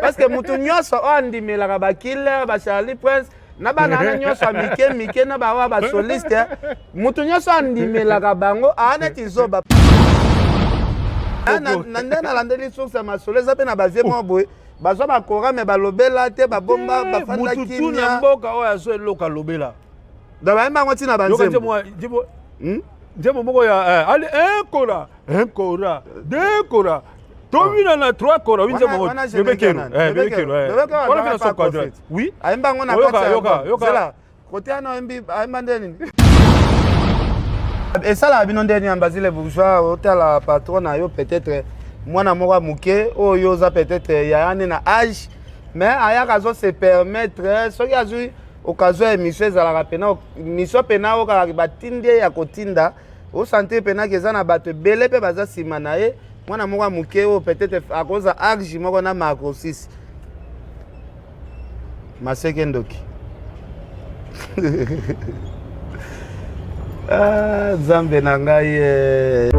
Parce que mutu nyonso oyo andimelaka ba Killer, ba Charlie Prince, na bana wana nyonso ya mike mike na baoyo basoliste, mutu nyonso andimelaka bango aa neti zoba. Na nde nalandeli source ya masolo, eza mpe na bavie moko boye bazwa bakora me balobela te, babomba, bafanda kimia. Mboka oyo azwa eloko alobela. Donc bayemba yango ntina banzembo. Nzembo moko ya ale un kora, un kora, deux kora, tobina na trois kora. Oui, nzembo bebe kero, bebe kero wana fina so quadrat. Oui. Ayemba yango na kati ya yoka yoka kote wana ayembi, ayemba nde nini? Esalaka bino nde nini? Basile Bourgeois, otala patron na yo, peut-être mwana moko ya moke oyo oza peut-être yaya nde na âge, mais ayaka azo se permettre, soki azwi occasion ya émission, ezalaka pena mission pena oyo kaka batindi ye ya kotinda, osentir penaki eza na bato ebele mpe baza nsima na ye. Mwana moko ya moke oyo peut-être akoza âge moko na Marco 6 maseke ndoki. Ah, Nzambe na ngai eh.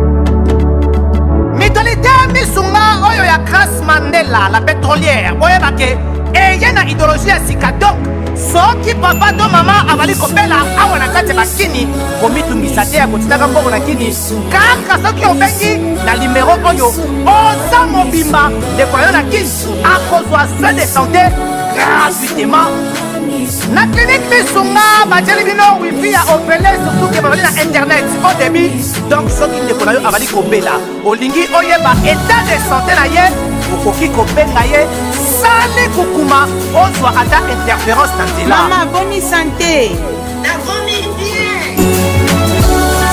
Mutualité Misunga oyo ya Grace Mandela la pétrolière, boyeba ke eye na idéologie ya sika. Donc soki papa to mama azali kobela awa na kati ya bakini, komitungisa te ya kotindaka mbongo na kini. Kaka soki obengi na nimero oyo, oza mobimba, ndeko na yo na kini akozwa soin de santé gratuitement. Na clinique Misunga batieli bino wifi ya ofele, surtout ke bazali na internet au débit. Donc soki ndeko na yo azali kobela, olingi oyeba état de santé na ye, okoki kobenga ye sali kukuma, ozwa ata interférence na nzela. Mama, boni santé? Nakomi bien.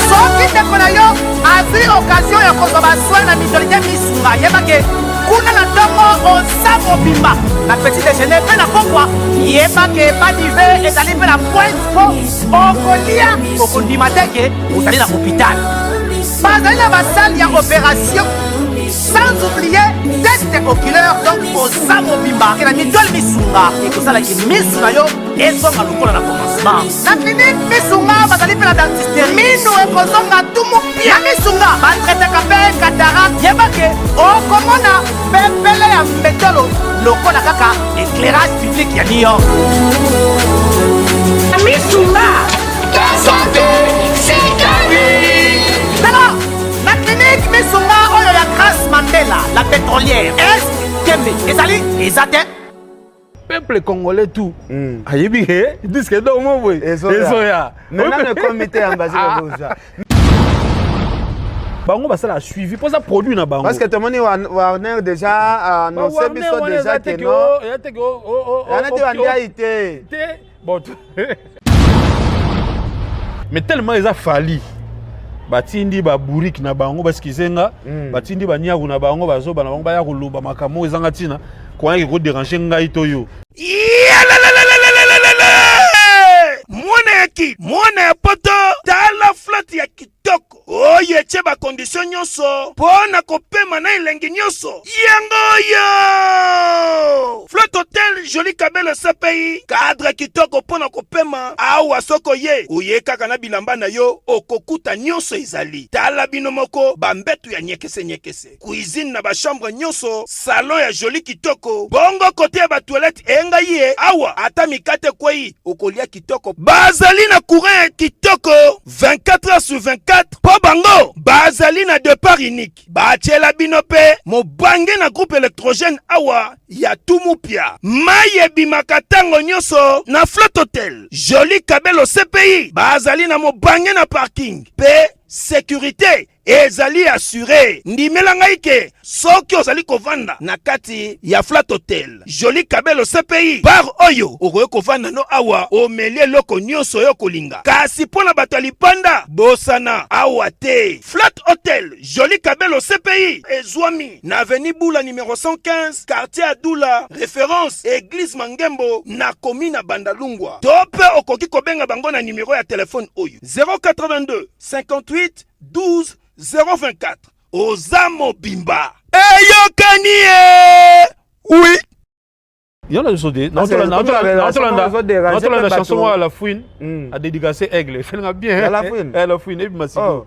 Soki ndeko na yo azwi occasion ya kozwa basoin na Mutualité Misunga, yebake kuna na ntongo oza mobimba, na petit déjeuner mpe na pokwa, yebake badive ezali mpe na pointe mpo okolia, okondima te ke ozali na hôpital. Bazali na basale ya opération, sans oublier test oculaire. Donc oza mobimba ke na Mutuelle Misunga ekosalaki misu na yo ezonga lokola na commencement. Na clinique Misunga bazali mpe na dentiste, minu ekozonga tumu pia. Na Misunga batraitaka mpe cataracte. Yebake okomona pepele ya mbetolo lokola kaka éclairage public ya New York. Misunga, santé, c'est la vie. Tala, na clinique Misunga oyo ya Grace Mandela la pétrolière, est tembe ezali eza te. Peuple congolais tout ayebi ke disque d'or mo boye ezoya. Maintenant ekomi te ya Basile Bourgeois. Bango basala suivi mpo eza produit na bango. Parce que tomoni Warner déjà annoncé biso déjà ke non, yana te bandiai te. Te, bon, mais tellement eza Fally, batindi babourike na bango basikize nga, batindi banyaku na bango, bazoba na bango, baya koloba makambo oyo ezanga ntina koyaki kodéranger ngai to yo. Mwana ya ki mwana ya poto, tala flotte ya kitoko oyo etie bacondition nyonso mpo na kopema na elengi nyonso. Yango oyo Flotte Hotel Joli Kabelo CPI, cadre kitoko mpo na kopema awa. Soko ye oye kaka na bilamba na yo, okokuta nyonso ezali. Tala bino moko, bambetu ya nyekese nyekese, cuisine na bachambre nyonso, salon ya joli kitoko, bongo kote ya batoilette engai ye awa, ata mikate ekwei okolia kitoko. Bazali na courant ya kitoko 24 heures sur 24 mpo bango bazali na départ unique. Batiela bino mpe mobange na groupe électrogène awa ya tumupia, mai ebimaka ntango nyonso. Na Flotte Hotel Joli Kabelo CPI bazali na mobange na parking mpe sécurité ezali assuré. Ndimela ngai ke soki ozali kovanda na kati ya Flat Hotel Joli Kabelo CPI, bar oyo okoki kovanda no awa, omeli eloko nyonso oyo okolinga. Kasi mpo na bato ya lipanda, bosana awa te. Flat Hotel Joli Kabelo CPI ezwami na avenue Bula numero 115, quartier Adula, référence église Mangembo, na commune ya Bandalungwa. To mpe okoki kobenga bango na nimero ya telefone oyo: 082 58 12 024. Oza mobimba, eyokani ye oui. Yo na biso te, naotolanda chanson moko ya La Fouine adédicacé Aigle, efelinga bien. La Fouine? La Fouine ebima sikoyo.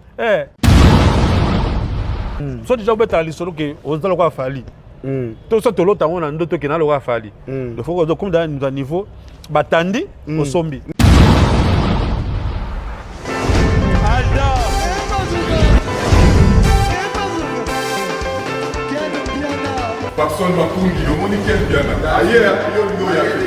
So déjà obetaka lisolo ke oza lokola Fally. To so tolota yango na ndoto ke naloka Fally. Il faut que comme dans niveau batandi osombi. Papson Makungi, omoni Ken Mpiana aye yo olingi oya te.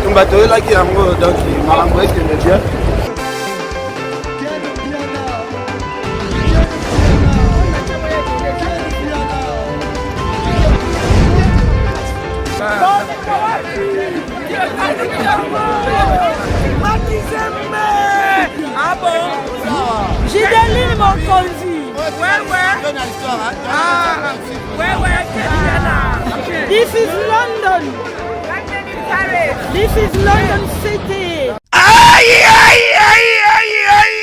Tumba toyelaki yango donc makambo ekende bien. Gideline Mokonzi. This is London. This is London City. Aïe, aïe, aïe, aïe, aïe!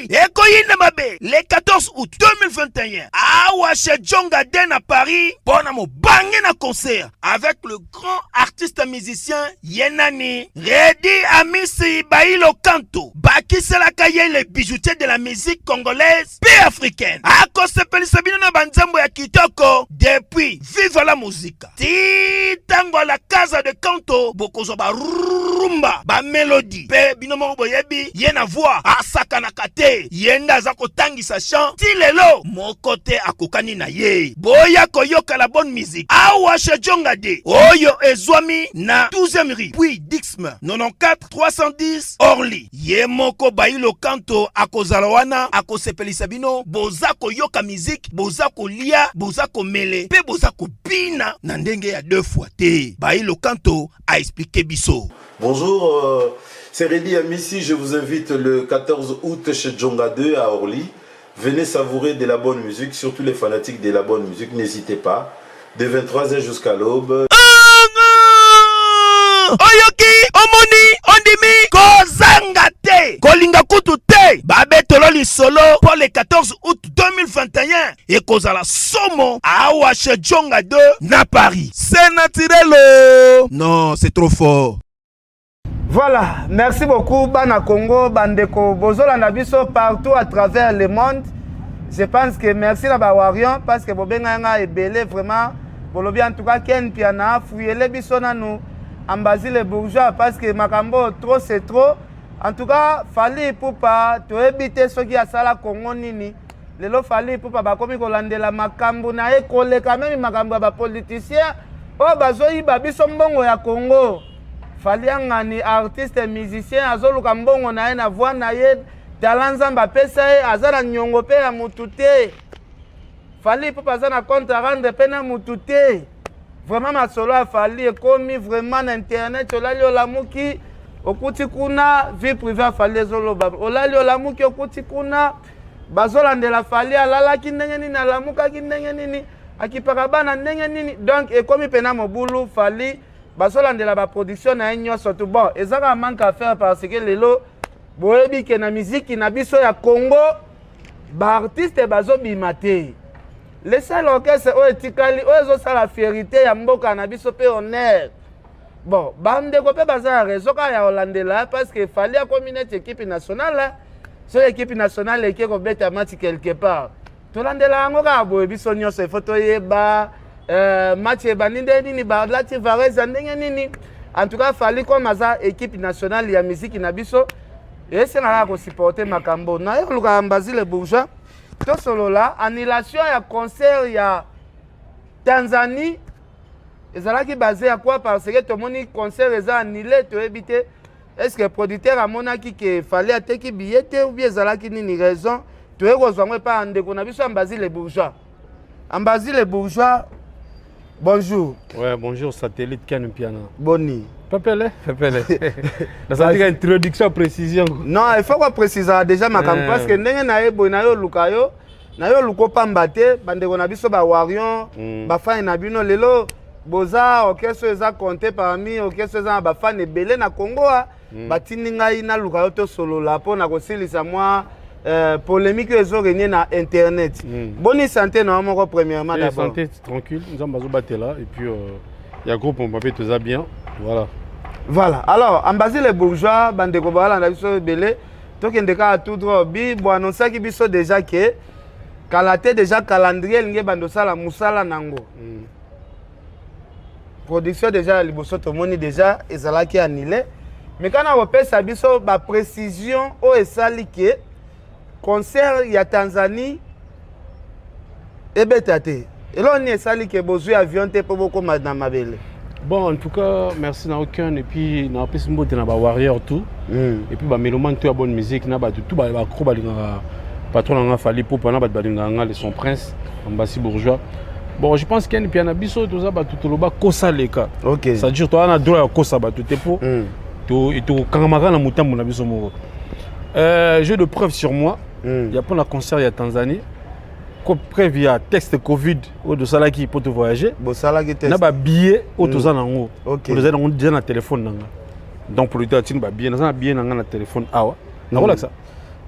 Ekoyinda mabe le 14 août 2021 awa chez Djonga Den à Paris mpo na mobange na concert avec le grand artiste musicien ye nani Reddy Amisi Bailo Kanto bakiselaka ye le bijoutier de la musique congolaise mpe africaine akosepelisa bino na banzembo ya kitoko depuis Viva la Musica ti ntango ya la Casa de Canto bokozwa barumba bamelodi mpe bino moko boyebi ye na voix asakanaka te ye nde aza kotangisa chant ti lelo moko te akokani na ye boya koyoka la bonne musique awa chez Djonga de oyo ezwami na 12e rue puis Dixm 94 310 Orly ye moko Bailo Kanto akozala wana akosepelisa bino boza koyoka musique boza kolia boza komele mpe boza kobina na ndenge ya deux fois te Bailo Kanto a expliqué biso. Bonjour, c'est Reddy Amisi, je vous invite le 14 août chez Djonga 2 à Orly. Venez savourer de la bonne musique, surtout les fanatiques de la bonne musique, n'hésitez pas. De 23h jusqu'à l'aube. Oyoki, omoni, ondimi, kozanga te, kolinga kutu te, babetolo lisolo mpo le 14 août 2021 ekozala somo awa chez Djonga 2 na Paris. C'est naturel. Non, c'est trop fort. Voilà, merci beaucoup Bana Congo, Bandeko, bozolanda biso partout à travers le monde. Je pense que merci na ba warrior parce que bobenga nga ebele vraiment bolobi en tout cas Ken Mpiana fuyele biso nanu Ambazi le bourgeois parce que makambo trop c'est trop. En tout cas Fally Ipupa toyebi te soki asala Congo nini. Lelo Fally Ipupa bakomi kolandela makambo na ye koleka meme makambo ya ba politiciens oyo bazoyiba biso mbongo ya Congo. Fally angani artiste musicien azoluka mbongo na ye na voix na ye talent Nzambe apesa ye aza na nyongo pe ya mutu te. Fally Ipupa aza na compte à rendre pe na mutu te. Vraiment masolo ya Fally ekomi vraiment na internet olali olamuki okuti kuna vie privée ya Fally ezoloba olali olamuki okuti kuna bazolandela Fally alalaki ndenge nini alamukaki ndenge nini akipaka bana ndenge nini donc ekomi pena mobulu Fally bazolandela ba production na ye nyonso tout bon eza kaka manque à faire parce que lelo boyebi ke na miziki na biso ya Congo ba artiste bazobima te. Le seul orchestre oyo etikali oyo ezosala fierité ya mboka na biso mpe honneur bon bandeko mpe baza na raison kaka ya kolandela parce que Fally akomi neti équipe nationale soki équipe nationale eke kobeta match quelque part tolandela yango kaka boye biso nyonso il faut toyeba match ebandi ndenge nini balati varese ya ndenge nini. En tout cas Fally comme aza équipe nationale ya musique na biso esenga kaka kosupporte makambo na ye kolukaka Mbazi le bourgeois tosolola annulation ya concert ya Tanzanie ezalaki basé ya quoi parce que tomoni concert eza annulé toyebi te est-ce que producteur amonaki ke Fally ateki billet te ou bien ezalaki nini raison toye kozwa yango epai ya ndeko na biso Ambazi le bourgeois. Ambazi le bourgeois, bonjour. Ouais, bonjour satellite Ken Mpiana. Boni. Pepele, pepele. Nasandika introduction précision. Non, il faut qu'on précise déjà makambo parce que ndenge na ye boye na yo luka yo na yo luko pamba te bandeko na biso ba warrior ba fan na bino lelo boza orchestre eza compté parmi orchestre eza na ba fan ebele na Congo batindi ngai naluka yo tosolola mpo na kosilisa mwa Polémique oyo ezorégner na internet. Boni santé na yo moko premièrement? Eh, d'abord santé tranquille, nzambe azobatela et puis ya groupe mpe toza bien, voilà. Voilà, alors Ambassy le Bourgeois, bandeko balanda biso ebele, tokende kaka tout droit. Bi boannonçaki biso déjà ke kala te déjà calendrier elingi ebanda osala mosala nango. Production déjà ya liboso tomoni déjà ezalaki annulé, mais kana kopesa biso baprécision oyo esali ke concert ya Tanzanie ebeta te, eloko nini esali ke bozwi avion te mpo bokóma na mabele? Bon, en tout cas, merci na aucun et puis na apesi mbote na bawarrior tout et puis bamélomane tout ya bonne musique, na bato tout bakro balingaka patron na nga Fally Ipupa, na bato balingaka nga le son prince Ambassy Bourgeois. Bon, je pense Ken Piana, biso toza bato toloba kosaleka. C'est-à-dire toza na droit ya kosa bato te mpo tokangamaka na motambo na biso moko. J'ai de preuves sur moi. Ya mpona concert ya Tanzanie, preuve ya test Covid oyo tosalaki mpo tovoyage. Bosalaki test? Na babillet oyo toza nango, oyo toza nango déjà na telefone na nga. Donc producteur atindi babillet, naza na billet na nga na telefone awa, nakolakisa.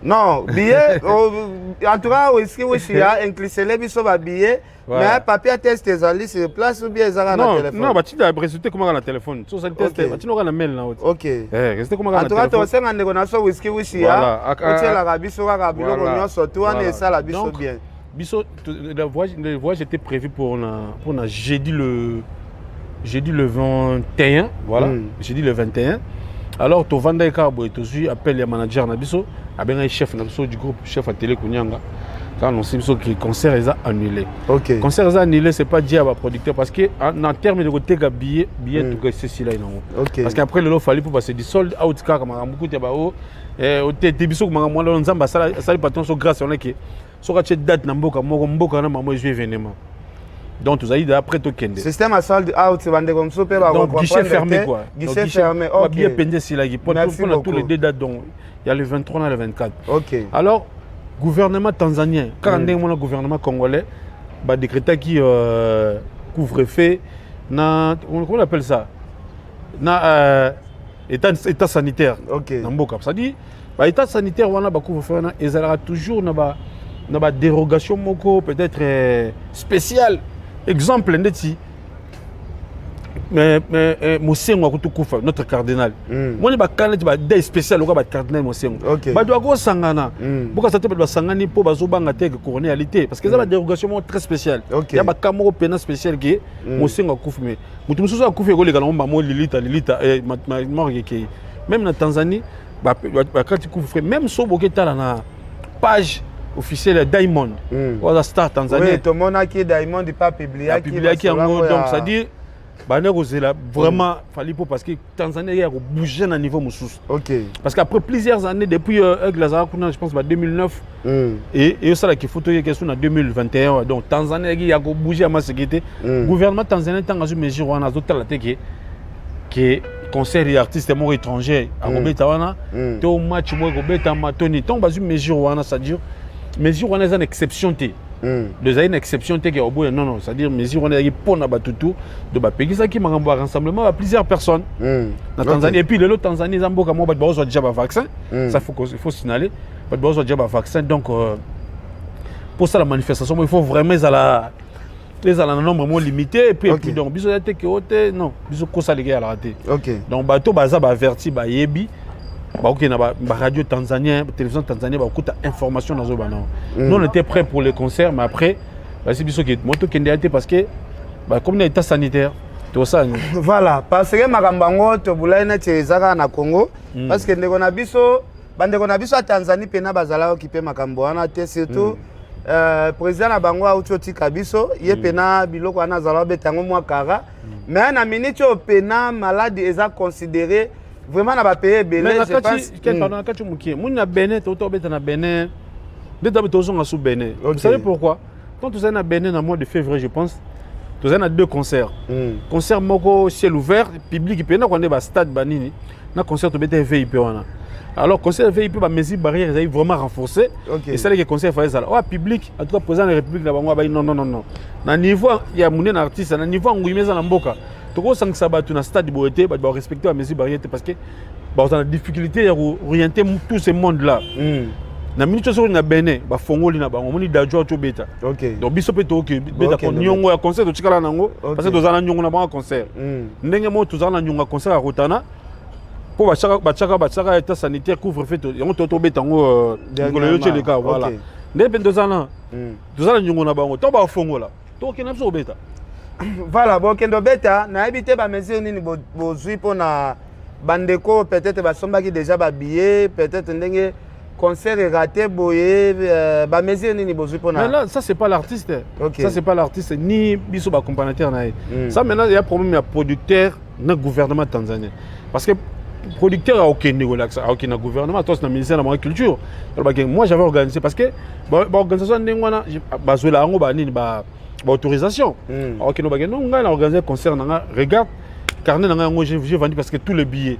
Non, billet, en tout cas Whisky Wishi ya inclusele biso babillet. Voilà. Mais papier test ezali sur place ou bien ezaka na téléphone? Non, batinda résultat ekomaka na téléphone. So osali test, batinda kaka na mail na yo. Ok. Résultat ekomaka En na tout cas, téléphone. tosenga ndeko na biso Whisky Wishi ya otielaka biso kaka biloko nyonso tu wana, esala biso Donc, bien. Biso, le voyage était prévu pour na jeudi le 21, voilà. Jeudi le 21. Alors tovandaki kaka boye, tozwi appel ya manager na biso, abengaki chef na biso du groupe, chef atele Kunyanga, ka annonce biso que concert eza annulé. Concert eza annulé, c'est pas dit à baproducteur, parce que en terme de koteka billet, tuka esesila nango. Parce que après lelo Fally mpo base di sold out kaka, makambo kutu ya bao te biso makambo wana. Nzambe asali patron so grâce wana ke soki atie date na mboka moko, mboka na mamo ezwi événement. Donc tozali déjà prêt, tokende. Système ya sold out, bandeko mosusu mpe Donc guichet fermé quoi. Guichet fermé, ok. Billet mpenza esilaki pour Merci tous beaucoup. les deux dates, donc il y a le 23 na le 24. Alors gouvernement tanzanien kaka ndenge mona gouvernement congolais badécrétaki couvre-feu na, comment on appelle ça, na état sanitaire na mboka. C'est-à-dire baétat sanitaire wana, bacouvre-feu wana ezalaka toujours na badérogation moko peut-être spéciale. Exemple ndeti mais Mosengo akuti kufa, notre cardinal. Moni bakala neti badeuil spécial lokola bacardinal Mosengo. Bato bakosangana, bokasa te, bato basangani mpo bazobanga te ke corona eyali te, parce que eza badérogation moko très spéciale. Ya baka moko pena spécial ke Mosengo akufi, mais moto mosusu akufi ekoleka nango mbamo lilita lilita morgue ekei. Même na Tanzanie bakati couvre-feu. Même so boke tala na page officielle ya Diamond, oyo aza star tanzanien. Oui, tomonaki Diamond pa publiaki. Apubliaki yango. Donc c'est à dire bande kozela vraiment Fally po, parce que Tanzanie ya kobouger na niveau mosusu. Parce qu'après plusieurs années depuis Aigle azalaka kuna, je pense ba 2009, et eyosalaki foto yeke so na 2021. Donc Tanzanie yaki ya kobouger ya maseki te. Gouvernement tanzanien, ntango azwi mesure wana, azotala te ke concert ya artiste moko étranger akobeta wana to match moko ekobetama to nini. Ntango bazwi mesure wana, c'est-à-dire mesure wana eza na exception te. Ezali na exception te ke oboya, non non, c'est-à-dire mesure wana ezalaki mpona bato tu. Donc bapekisaki makambo ya rassemblement ya plusieurs personnes na Tanzanie. Et puis lelo Tanzanie eza mboka moko bato bazozwa déjà bavaccin. Ça il faut signaler, bato bazozwa déjà bavaccin. Donc mpo osala manifestation moko, il faut vraiment ezala na nombre moko limité. Et puis donc biso eza te ke o te, non, biso kosaleka ezalaka te. Donc bato baza baaverti, bayebi, bakokende na baradio tanzanien, télévision tanzanien, bakokuta information nazoba nango. Nous, on était prêts pour le concert, mais après basi biso ke mo tokende ya te, parce que bakomi na état sanitaire, tosala nini? Voilà, parce que makambo yango tobulai neti eza kaka na Congo, parce que ndeko na biso, bandeko na biso ya Tanzanie mpena bazalaki okipe makambo wana te, surtout président na bango auti otika biso, ye mpena biloko wana azala obeta yango mwa kara. Mais na minute oyo mpena maladi eza considéré vraiment na bapays ebele. Mais na je pense kati, pardon, na kati mokie moni na Benin, touta obeta na Benin nde tabe tozonga su Benin. Vous savez pourquoi? Quand tozali na Benin na mois de février, je pense, tozali na deux concerts. Concert moko ciel ouvert, public mpena kwa nde bastade banini, na concert tobeta VIP wana. Alors concert VIP, bamesure barrière ezali vraiment renforcé. Esalaki concert fa ezala oyo public. En tout cas président de la République na bango abai non, non, non, non, na niveau ya monene artiste, na niveau ya nguyima eza na mboka, tokosangisa bato na stade boye te, bato barespecte bamesure barrière te, parce que bazala na difficulté ya koorienter tout ce monde là. Na minute soki na Benin bafongoli na bango, omoni Dadju atobeta. Donc biso mpe tokoki beta Bokende. Niongo ya concert totikala nango parce que tozala na niongo na bango ya concert. Ndenge moko tozala na niongo ya concert ya Rotana mpo batiaka état sanitaire, couvre-feu, yango tobeta yango mikolo yo tieleka. Voilà, nde mpe toza na niongo na bango. Ntango bafongola, tokokende na biso kobeta. Voilà, bokende obeta. Nayebi te bamesure nini bozwi mpona bandeko peut-être basombaki déjà babillet, peut-être ndenge concert eraté boye, bamesure nini bozwi mpona Mais là, ça, c'est pas l'artiste. Ça, c'est pas l'artiste, ni biso baaccompagnateur na ye. Ça, maintenant, il y a problème ya producteur na gouvernement tanzanien. Parce que producteur akokende kolakisa, akokende na gouvernement to na ministère na bango culture. Alobaki: moi, j'avais organisé. Parce que baorganisation ndenge wana bazwela yango banini, baautorisation. Akokende obake: non, ngai na organisé concert na nga, regarde carnet na ngai yango, j'ai vendu parce que tous les billets.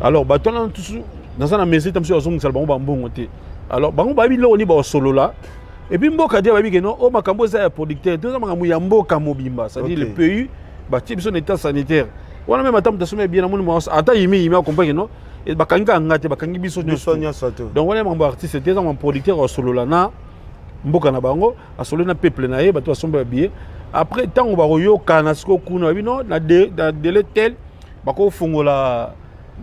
Alors bato wana tusu naza na mesure ta mosusu azongisala bango bambongo te. Alors bango bayebi eloko nini baosolola. Et puis mboka dia bayebi ke non, oyo makambo eza ya producteur te, eza makambo ya mboka mobimba, c'est-à-dire Ok. le pays batie biso na état sanitaire wana. Même ata moto asombi bien, namoni mwa ata yimi yimi, acomprendre ke non, bakangi kaka nga te, bakangi biso biso nyonso. Nyonso to. Donc wana makambo ya artiste te, eza makambo producteur asolola na mboka na bango, asololi na peuple na ye, bato basombi babillet. Après, ntango bakoyokana sikoyo kuna, babi non, na délai tel bakofungola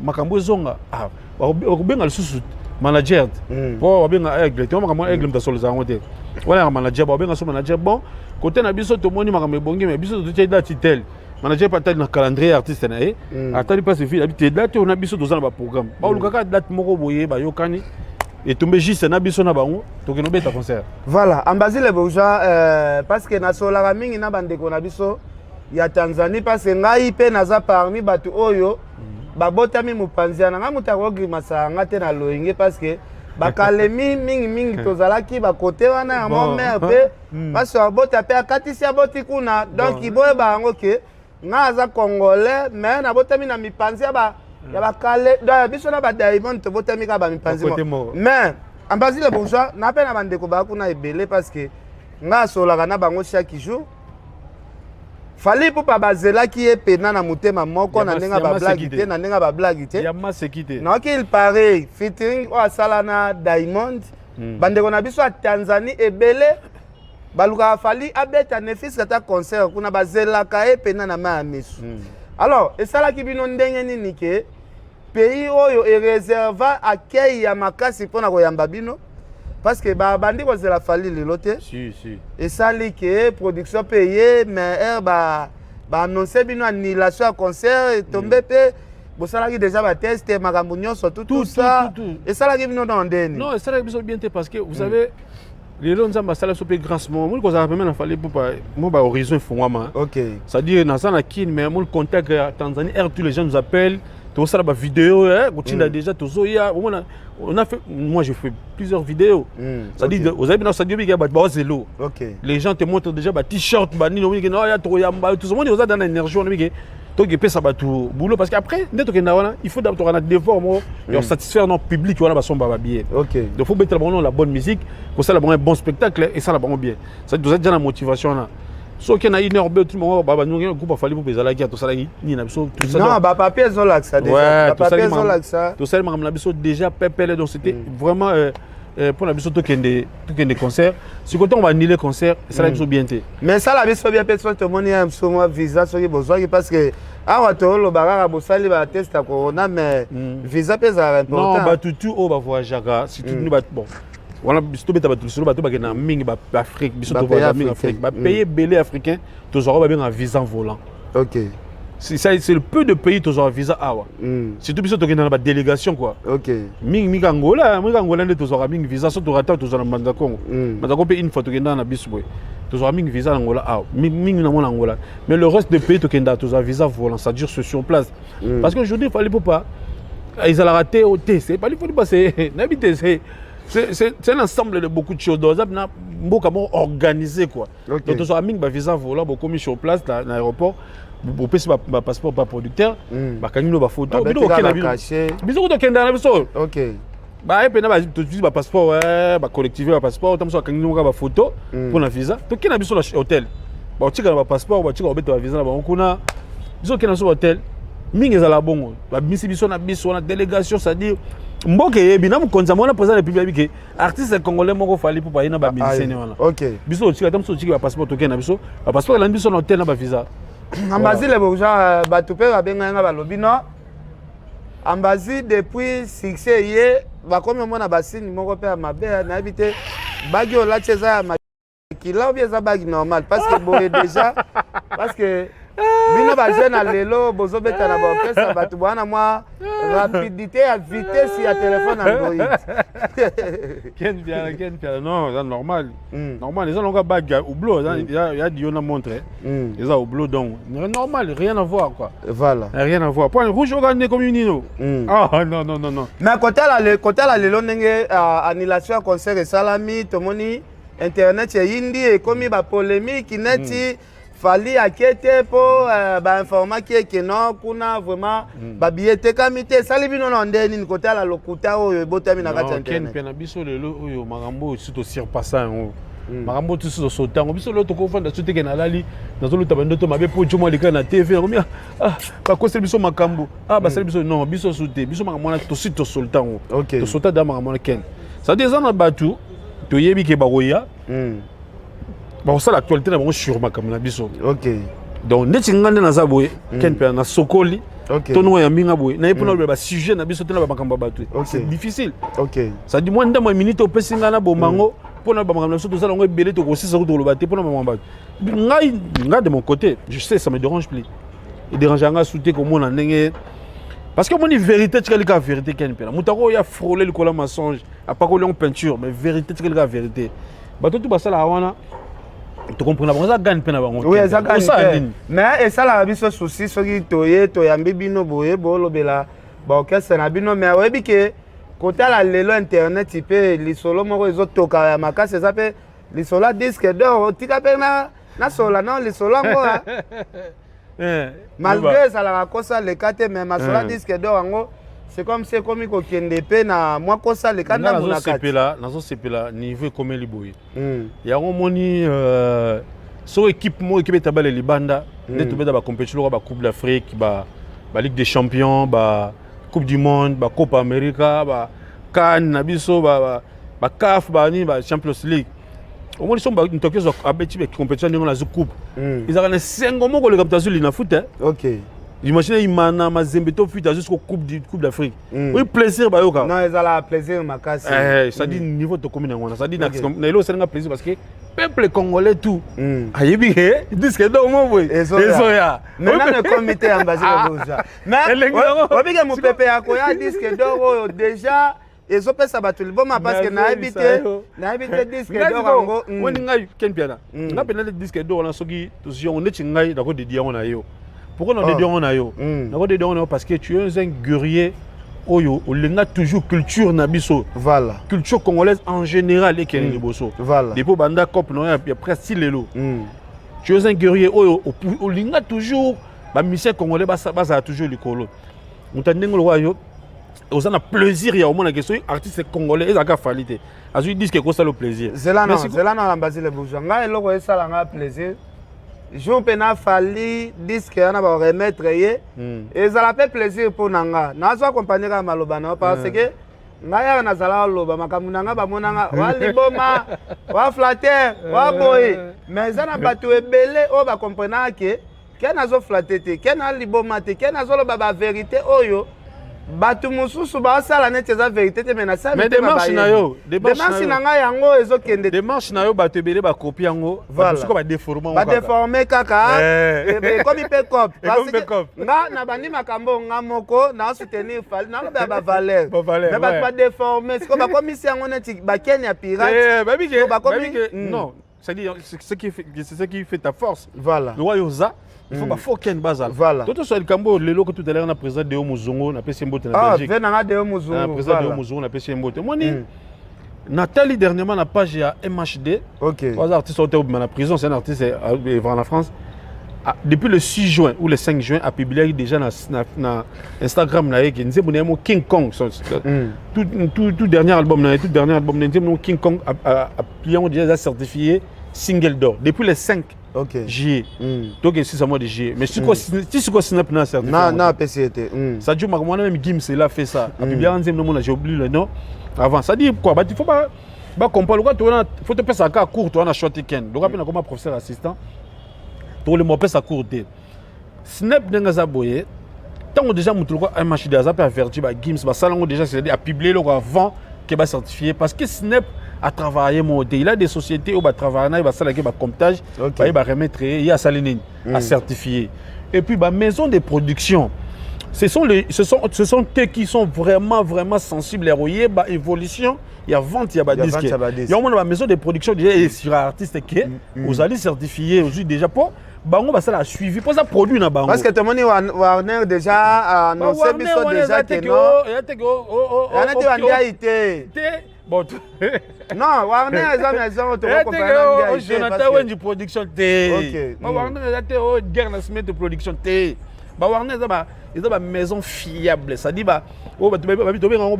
makambo ezonga. Ah, bakobenga lisusu manager te po babenga Aigle te. Makambo Aigle moto asololisa yango te, wana yaka manager. Babenga so manager: bon, côté na biso tomoni makambo ebongi, mais biso totie date tel. Manager mpe atali na calendrier artiste na ye, atali mpasi vile abi te date oyo na biso toza na baprogramme. Baolukaka date moko boye, bayokani, etombe juste na biso na bango, tokende obeta concert. Voilà, Ambassy le Bourgeois, parce que nasololaka mingi na bandeko na biso ya Tanzanie, parce que ngai mpe naza parmi bato oyo babotami mopanzi ya na ngai, moto akogrimasaka nga te na loyenge, parce que bakalemi mingimingi tozalaki bakote wana ya Bon. mon mère mpe parce abota mpe akatisi aboti kuna. Donc boyeba yango ke ngai aza Congolais, mais nabotami na mipanzi ya ba ya bakale. Donc biso na badiamond tobotami kaka bamipanzi Bakote moko. moko. Mais Ambassy le Bourgeois, na mpe na bandeko baa kuna ebele, parce que ngai asololaka na bango chaque jour. Fally Ipupa bazelaki ye pena na motema moko na ndenge ya Ya bablague maseki te te. na ndenge ya bablague te. Ya maseki te. Naoki il paraît featuring oyo asala na Diamond, bandeko na biso ya Tanzanie ebele balukaka Fally abeta ne fût-ce que ata concert kuna, bazelaka ye pena na mai ya miso. Alors esalaki bino ndenge nini ke pays oyo ereserva accueil ya makasi mpona koyamba bino? Parce que babandi kozela Fally lelo te. Si si. Esali ke production mpe ye, mais heure baannonce bino annulation ya concert etombe mpe bosalaki déjà batest, makambo nyonso tout, tout Tout, ça. tout, tout. Esalaki bino na ndeni? Non, esalaki biso bien te, parce que vous savez, lelo Nzambe asala biso mpe grâce moko, moni kozala pembe na Fally Ipupa, mo bahorizon efungwama. C'est-à-dire naza na Kine, mais mon contact ya Tanzanie air, tous les gens nous appellent, tozosala bavidéo kotinda déjà, tozoya omona. On a fait, moi j'ai fait plusieurs vidéos. C'est-à-dire ozali bina, c'est-à-dire obiki bato baozelo. Les gens te montrent déjà ba t-shirt, banini, omiki no ya tokoyamba, tozomoni oza dans l'énergie wana, omiki tokepesa bato boulot. Parce que après nde tokenda wana, il faut d'abord tokana devoir moko ya satisfaire no public wana basomba babillet. Donc faut betela bango la bonne musique, kosala bango un bon spectacle, esala bango bien. C'est-à-dire toza déjà na motivation wana. Soki na une heure be tout bango banongi groupe a Fally mpo ezalaki ya tosalaki nini na biso, tout ça. Non, bapapier ezolakisa déjà. Bapapier ezolakisa. Tosali makambo na biso déjà pepele. Donc c'était vraiment mpo na biso tokende concert. Sikoyo ntango baannulé concert, esalaki biso bien te. Mais esala biso bien mpe soki tomoni ya biso mwa visa soki bozwaki, parce que awa toloba kaka bosali batest ya corona, mais visa mpe ezalaka Non, important. Bato tu oyo bavoyageaka, surtout ni bato, bon, wana biso tobeta bato lisolo, bato bakendaka mingi baafrique, biso Bapays tovoyagea mingi africain. Afrique, bapays ebele africain tozwaka, babengaka visa volant. C'est ça, c'est le peu de pays tozwaka visa awa. Surtout biso tokenda na badélégation quoi. Mingi mingi Angola, mingi Angola nde tozwaka mingi visa. So tokata tozwa na Mbanza Congo. Mbanza Congo mpe une fois tokenda na biso boye, tozwaka mingi visa na Angola awa, mingi na mona Angola. Mais le reste des pays tokenda, tozwa visa volant, c'est-à-dire c'est sur place. Parce que aujourd'hui Fally Ipupa ezalaka te o te, c'est Fally Ipupa, c'est nayebi te, c'est un ensemble de beaucoup de choses. Donc eza na mboka moko organisé quoi. Donc tozwaka mingi bavisa volant. Bokomi sur place na aéroport, bopesi bapasseport baproducteur, bakangi bino bafoto, bino Babeti kokenda kaka bino. Cachet. Biso kutokenda na biso. Baye mpena tozwi bapasseport, bacollective bapasseport, ta mosu bakangi kaka bafoto mpona visa. Tokende na biso na hôtel, bakotika na bapasseport, batika kobeta bavisa na bango kuna. Biso okende na biso bahotel mingi ezala bongo, babimisi biso na biso wana délégation, c'est-à-dire Mboka eyebi na mokonzi ya mwana président de république ayebi ke artiste congolais moko Fally Ipupa ye na bamusicien wana. Biso totika ata biso totiki bapasseport, tokende na biso bapasseport elandi biso na hotel na bavisa. Ambazi Le Bourgeois, bato mpe babengai nga, balobi no Ambazi, depuis succès ye bakomi omona basigne moko mpe ya mabe. Nayebi te, bague olati eza ya makila ou bien eza bague normal? Parce que boye déjà, parce que bino bajeune na lelo bozobeta na baorchestre, bato bwana mwa rapidité ya vitesse ya téléphone Android. Ken Piana, Ken Piana, non, eza normal. Normal, eza longa bague ya Hublot, ya dio na montre. Eza Hublot, donc normal, rien à voir quoi. Rien à voir. Point rouge oka comme nino. Ah non non non non. Mais kotala lelo ndenge annulation ya concert esalami, tomoni internet eyindi, ekomi bapolémique neti Fally ake te mpo bainformaki eke non, kuna vraiment babillet etekami te. Esali bino na nde nini kotala lokuta oyo ebotami na kati ya internet? Mpe na biso lelo oyo, makambo oyo si tosurpassa yango, makambo oyo tosi tosota yango. Biso lelo tokofanda so teke nalali, nazoluta bandoto mabe mpo jomo aleka na TV, nakomi bakoseli biso makambo, basali biso. Non, biso su te. Biso makambo wana tosi tosolta yango, tosota da makambo wana. Ken, c'est-à-dire eza na bato toyebi ke bakoya, bakosala actualité na bango sur makambo na biso. Donc neti nga nde naza boye, Ken mpe nasokoli to nongo yambi nga boye, naye mpona lobela basujet na biso te na bamakambo ya bato, c'est difficile. C'est-à-dire mwa ndambo ya minute opesi nga na bomango mpona bamakambo na biso, tozala yango ebele, tokosisa ko tokoloba te mpona bamakambo bato. Ngai, nga de mon côté, je sais, ça me dérange plus, edérange nga su te komona ndenge, parce que omoni, vérité tikali kaka vérité. Ken mpela, moto ako oyo afrôle likolo ya mensonge, apakoli yango peinture, mais vérité tikali kaka vérité. Bato tu basalaka wana, tocomprendre bango, eza gagne mpe na bango. Oui, eza gagne, mais esalaka biso souci soki toye toyambi bino boye, bolobela baorchestre na bino. Mais oyebi ke kotala lelo internet mpe lisolo moko ezotoka ya makasi, eza mpe lisolo ya disque d'or. Tika mpe nasola na lisolo yango, malgré ezalaka kosa leka te, mais masolo ya disque d'or yango, c'est comme si ekomi kokende mpe na mwa kosa leka ndambo na kati. Nazosepela niveau ekomeli boye. Yango omoni, soki équipe moko équipe etabala libanda nde tobeta bacompétition lokola bacoupe d'Afrique, baligue des champions, bacoupe du monde, bacopa America, bacan na biso, bacaf, banini, bachampions League, omoni so moto akozwa abeti compétition ndenge nazwi coupe, ezalaka na esengo moko koleka moto azwi lina foot. Imagine Imana, Mazembe to fuite azwi siko coupe d'Afrique, oyi plaisir bayoka. Non, ezalaka plaisir makasi. C'est-à-dire niveau tokomi nango wana, c'est-à-dire na eloko esalinga plaisir parce que peuple congolais tout ayebi ke disque d'or mo boye ezoya. Maintenant ekomi te ya Mbazile Bourgeois, mais obike mopepe ya koya disque d'or oyo déjà ezopesa bato liboma, parce que nayebi te disque d'or yango. Woni ngai Ken Piana, nga mpena disque d'or wana, soki tozwi yango neti ngai, nakodédier yango na yo. Pourquoi nakodédier yango na yo? Nakodédier yango na yo parce que tu es un guerrier oyo olinga toujours culture na biso, culture congolaise en général ekende liboso. Depuis banda cope na yo ya presque ti lelo, tu es un guerrier oyo olinga toujours bamusicien congolais bazala toujours likolo. Moto ya ndenge lokola yo, oza na plaisir ya omonaka soki artiste congolais ezalaka Fally te azwi disque, ekosala plaisir. Zela na Basile Bourgeois, ngai eloko esala ngai plaisir, jour mpe na Fally disque wana baremettre ye, ezala mpe plaisir mpo na nga. Nazo accompagne kaka maloba na yo, parce que ngai yaka nazala oloba makambo na nga, bamonanga wa liboma, wa flatteur, wa boye, mais eza na bato ebele oyo bakomprenaka ke ke nazoflatter te, ke na liboma te, ke nazoloba bavérité oyo bato mosusu baosala neti eza vérité te, mais nasali. Démarche na yo. Démarche na ngai yango ezokende. Démarche na yo, bato ebele bakopi yango, siko badéforme. Badéforme kaka, ekomi mpe cope. Nga na bandi makambo nga moko naosoutenir Fally, nalobela bavaleur, mais bato badéforme, siko bakomisi yango neti bakeni ya pirate. Bakomi non, c'est-à-dire c'est ce qui fait ta force. Le roi oza, il faut bafo ken bazala. Toto so likambo lelo ko tout à l'heure na président Deo Muzungu, napesi mbote na Belgique. Ah, nanga Deo Muzungu. Président Deo Muzungu, napesi mbote. Moni natali dernièrement na page ya MHD. Trois artistes ont été na prison, c'est un artiste en France. Depuis le 6 juin ou le 5 juin, a publié déjà na Instagram na ye ke nzembo na ye mo King Kong, tout dernier album na ye, tout dernier album na nzembo King Kong a, a, a, a déjà certifié single d'or depuis le 5. Juillet. Toke sisa mois de juillet. Mais ti sikoyo SNEP na certifié. Na apesi ye te. Ça dure makambo wana, même Gims, il a fait ça. Apublia nzembo nomona, j'ai oublié le nom avant. Ça dit quoi? Bato, il faut ba bacomprendre lokola towana, faut topesa kaka cours. Towana short ken lokola mpe nakoma professeur assistant, tokolemba opesa cours te. SNEP, ndenge aza boye, ntango déjà moto lokola MHD aza mpe averti, baGims basala yango déjà, c'est-à-dire apublie eloko avant ke bacertifie, parce que SNEP a travaillé moko te. Il a des sociétés oyo batravaille na ye, basalaki bacomptage, baye baremettre ye, ye asali nini? Acertifié. Et puis bamaison de production, ce sont, les, ce sont, ce sont eux qui sont vraiment, vraiment sensibles à ba évolution ya vente ya badisque. Yango mona bamaison de production déjà esira artiste ke ozali certifié, ozwi déjà, mpo bango basala suivi mpo eza produit na bango. Parce que tomoni Warner déjà annoncé biso déjà ke non, yana te, bandiai te. Te, bon. Non, Warner eza maison. Tokokomprendre. Jonathan Wenji production te, ba Warner eza te o guerre na ciment production te. Ba Warner eza ba maison fiable, c'est-à-dire ba oyo bato tobenga yango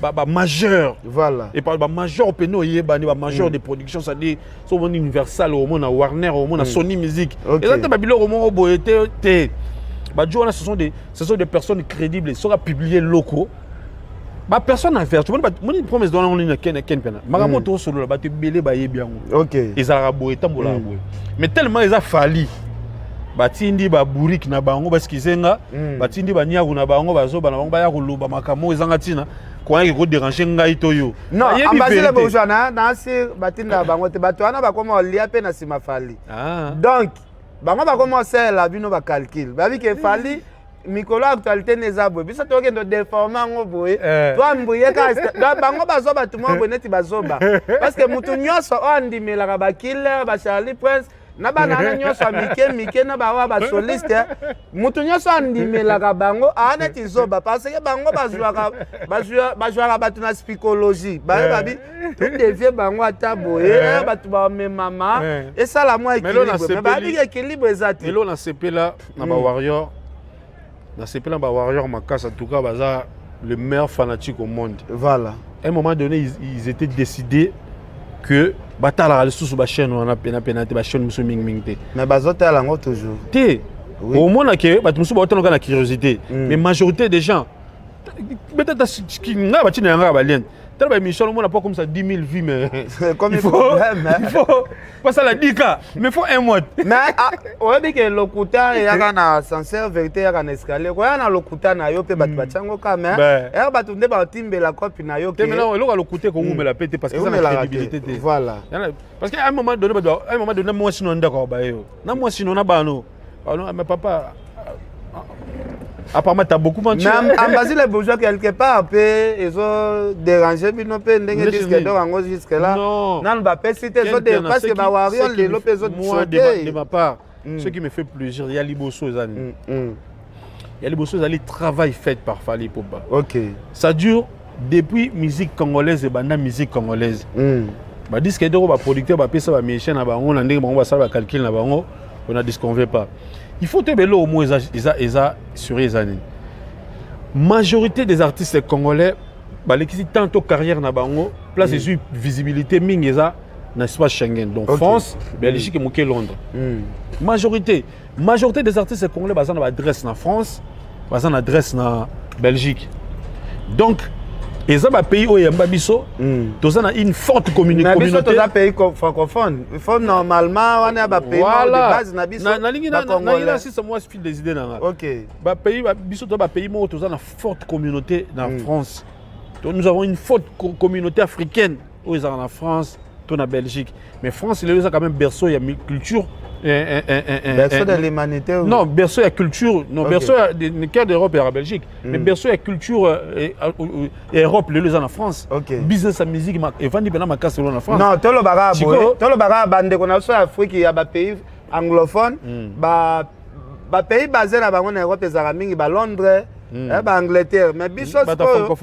bamajor. Voilà. Et par bamajor pene oyebani, bamajor de production, c'est-à-dire so omoni Universal, omona Warner, omona Sony Music, eza te babiloko moko boye te te. Bajo wana, ce sont des personnes crédibles. Soki apublie loko, bapersonne averti moni promesse wana ngo nini na ken pena makambo tosolola, bato ebele bayebi yango. Ezalaka boye, etambolaka boye, mais tellement eza Fally, batindi baburike na bango, basikize nga, batindi baniaku na bango, bazoba na bango, baya koloba makambo ezanga ntina, koyaki kodéranger ngai to yo. Non, Ambasile Bourgeois na asir batindaka bango te. Bato wana bakoma olia mpe na nsima Fally. Donc bango bakoma osalela bino bacalcul, babi ke Fally mikolo actualité nde eza boye, biso tokende odéformer yango boye, toambrie kaka. Donc bango bazwa bato moko boye neti bazoba, parce que mutu nyonso oyo andimelaka bakiller, baCharlie Prince na bana wana nyonso ya mike mike na bawa basoliste, mutu nyonso andimelaka bango aa neti zoba, parce que bango bazwaka bato na psychologie. Baye babi todévier bango ata boye, bato bamemama, esala mwa équilibre, mais babiki équilibre eza te. Elo nasepela na bawarrior, nasepela na bawarrior makasi. En tout cas, baza le meilleur fanatique au monde. À un moment donné, ils étaient décidés que batalaka lisusu bachaîne wana pena pena te, bachaîne mosusu mingimingi te. Mais bazotala yango toujours. Te, omona ke bato mosusu baotalaka na curiosité, mais majorité des gens peut-être ngai batina yanga ya balien tala baémission, omona po comme ça 10 000 vues, mais comme il faut problème, il faut pasala 10 k, mais faut un mois. Mais oyebi ke lokuta eyaka na ascenseur, vérité eyaka na escalier. Koya na lokuta na yo mpe bato batiango ka, mais ere bato nde batimbela kopi na yo. Te, maintenant eloko ya lokuta ekowumela pe te, parce que eza na crédibilité te. Parce que à un moment donné, bato, à un moment donné, mwasi no ndako baye yo na mwasi no na bano, mais papa, apparemment t'as beaucoup menti. Mais Ambasile Bourgeois, quelque part mpe ezodéranger bino mpe ndenge disque d'or yango jusque là nanu bapesi te, parce que bawarrior lelo mpe Moi, de ma part, ce qui me fait plaisir ya liboso eza nini? Ya liboso ezali travail fait par Fally Ipupa. Ça dure depuis musique congolaise ebanda, musique congolaise, badisque d'or baproducteur bapesa bamusicien na bango na ndenge bango basala bacalcul na bango, on ne disconvient pas. Il faut toyeba eloko moko eza sur eza nini: majorité des artistes congolais balekisi tantôt carrière na bango, place ezwi visibilité mingi eza na espace Schengen, donc France, Belgique, moke Londres. Majorité des artistes congolais baza na baadresse na France, baza na adresse na Belgique. Donc eza bapays oyo eyamba biso, toza na une forte communauté. Biso toza pays francophone, il faut normalement wana ya bapays de base na biso. Nalingi nasisa mwa fil des idées na nga. Bapays biso toza bapays moko toza na forte communauté na France. Donc nous avons une forte communauté africaine oyo ezalaka na France to na Belgique. Mais France lelo eza quand même berceau ya culture. Berceau de l'humanité. Non, berceau ya culture non, berceau ya cœur d'Europe ya Belgique, mais berceau ya culture Europe lelo eza na France. Business ya musique evandi mpena makasi lelo na France. Non, tolobaka boye, tolobaka bandeko na biso ya Afrique ya bapays anglophone, bapays basé na bango na Europe ezalaka mingi baLondres, baAngleterre, mais biso sikoyo,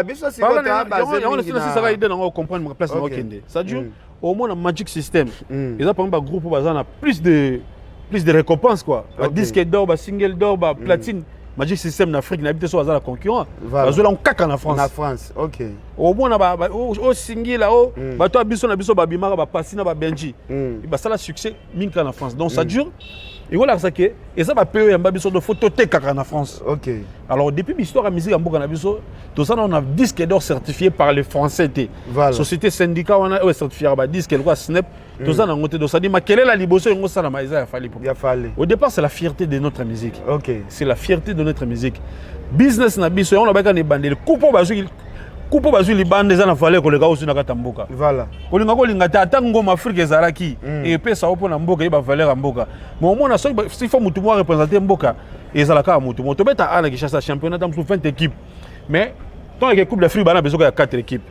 biso sikoyo toa basé mingi na idée nango, comprendre place nango okende. Ça dure omona Magic System eza parmi bagroupe oyo baza na plus de récompense quoi, badisque d'or, basingle d'or, baplatine. Magic System na Afrique nayebi te so baza na concurrent. Bazwela yango kaka na France. Na France, ok. Omona osingila o bato ya biso na biso babimaka bapasi na babenji basala succès mingi kaka na France. Donc ça dure, ekolakisa ke eza bape oyo yamba biso, faut totekaka na France. Alors depuis l'histoire ya musique ya mboka na biso, toza nano na disque d'or certifié par les Français te. Société syndicat wana oyo certifiaka badisque lokola SNEP, toza nango te. Donc c'est-à-dire makelele ya liboso yango osalama eza ya Fally. Ya Fally. Au départ, c'est la fierté de notre musique. C'est la fierté de notre musique, business na biso. Yango nabaka na ebandeli, coupe bazwi, coupe bazwi libanda eza na valeur koleka oyo na kati ya mboka. Kolinga kolinga te, ata ngoma Afrique ezalaki epesa yo mpona mboka, yeba valeur ya mboka. Mais omona soki s'il faut motu moko représente mboka, ezalaka ya motu moko. Tobeta a na Kinshasa championnat ta mosusu 20 équipes, mais tant eke Coupe d'Afrique bana besoka ya 4 équipes.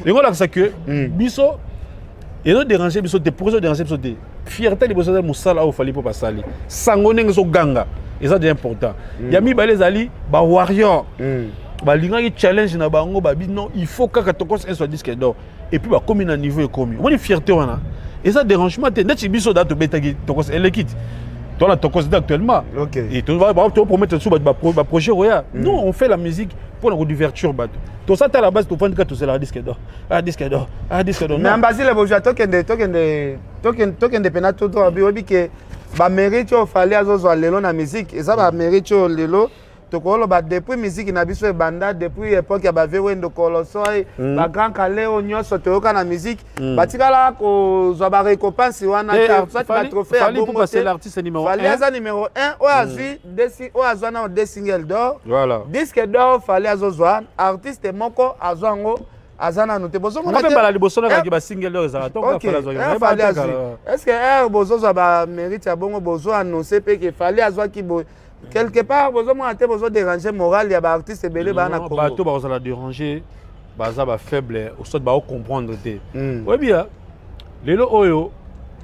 Yango olakisa ke biso ezodérange biso te. Pourquoi ezodérange biso te? Fierté liboso eza mosala oyo Fally mpo basali sango ndenge ezoganga, eza déjà important. Ya mibale ezali bawarrior balingaki challenge na bango, babi non, il faut kaka Tokos un soit disque d'or, et puis bakomi na niveau ekomi. Omoni fierté wana eza dérangement te. Ndeti biso da tobetaki Tokos eleki ti to na Tokos te actuellement. Et topromettre so bato baprojet roya. Nous, on fait la musique mpona kodivertir bato. Tosata la base, tofandi kaka, tozelaka disque d'or, ah, disque d'or, ah, disque d'or. Mais Ambasile Bozwa, tokende, tokende, tokende, tokende mpena to oyebi ke bamérite oyo Fally azozwa lelo na musique eza bamérite oyo lelo tokoloba depuis musique na biso ebanda, depuis époque ya bavieux Wendo, Kolosoy, bagrand Kale oyo nyonso toyoka na musique, batikala kozwa barécompense wana, soit batrophée ya bongo te. Fally aza numéro 1 oyo azwi, oyo azwa nano deux single d'or, disque d'or. Fally azozwa, artiste moko azwa yango aza nanu te. Bozomona mbala liboso nakaki basingle d'or ezalaka. Fally azwi. Est ce que ere bozozwa bamérite ya bongo, bozo annonce mpe ke Fally azwaki boye quelque part, bozomona te bozodérange morale ya baartiste ebele baa na Congo? Bato bakozala dérange baza bafaible, soit baocomprendre te. Oyebi ya lelo oyo,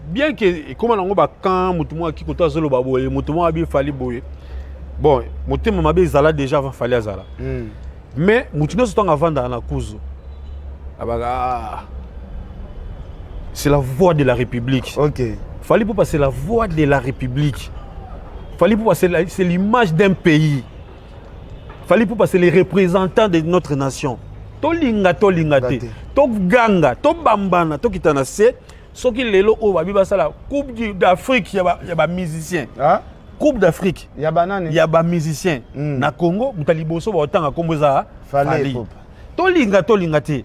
bien ke ekóma nango bakan, motu moko aki koto azoloba boye, motu moko abi Fally boye. Bon, motema mabe ezala déjà avant Fally azala. Mais motu nyonso ntango avandaka na kuzu abaka, ah, c'est la voix de la République. Fally Ipupa, c'est la voix de la République. Fally Ipupa, c'est l'image d'un pays. Fally Ipupa, c'est les représentants de notre nation. Tolinga tolinga te, toganga, tobambana, tokita na se. Soki lelo oyo babi basala Coupe d'Afrique ya bamusicien, Coupe d'Afrique ya banani, ya bamusicien na Congo, moto ya liboso baotanga nkombo eza Fally. Tolinga tolinga te,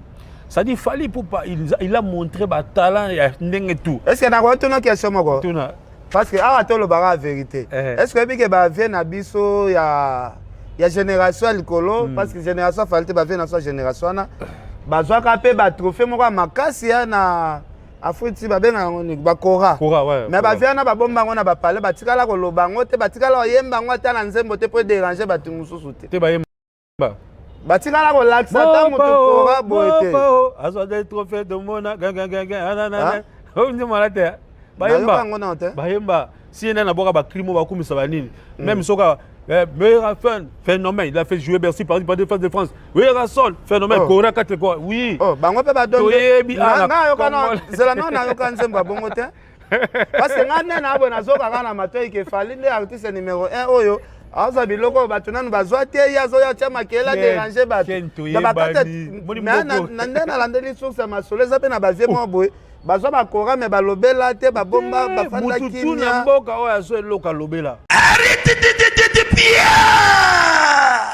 c'est-à-dire Fally Ipupa, il a montré batalent ya ndenge tout. Est ce que nakotuna question moko? Tuna. Parce que awa tolobaka vérité. Est ce que oyebi ke bavieux na biso ya génération ya likolo, parce que génération Fally te, bavieux na biso ya génération wana bazwaka mpe batrophée moko ya makasi ya na Afrique ti babengaka yango nini, bakora? Kora, ouais. Mais bavieux wana babomba yango na bapale, batikala koloba yango te, batikala koyemba yango ata na nzembo te mpo edérange bato mosusu te. Te, bayemba. Batikala kolakisa ata moto kora boye te. Azwa des trophées tomona gagagaga ndimala te. Bayemba yango nano te. Bayemba si ye nani abwaka bacrime oyo bakumisa banini, même soka meilleur phénomène, il a fait jouer Bercy par par défense de France. Werrason phénomène. Oh. Kora 4 quoi, oui. Oh, bango mpe Toyebi. Nayoka zela no, nayoka nzembo ya bongo te, parce que nga nde na boye nazokaka na matoi ke Fally nde artiste numéro 1 oyo azwa biloko oyo bato nanu bazwa te. Ye azoya tia makele, adérange bato na nde nalandeli source ya masolo. Eza mpe na bavieux moko boye bazwa bakora, me balobela te, babomba, bafanda kimia. Mboka oyo azwa eloko alobela.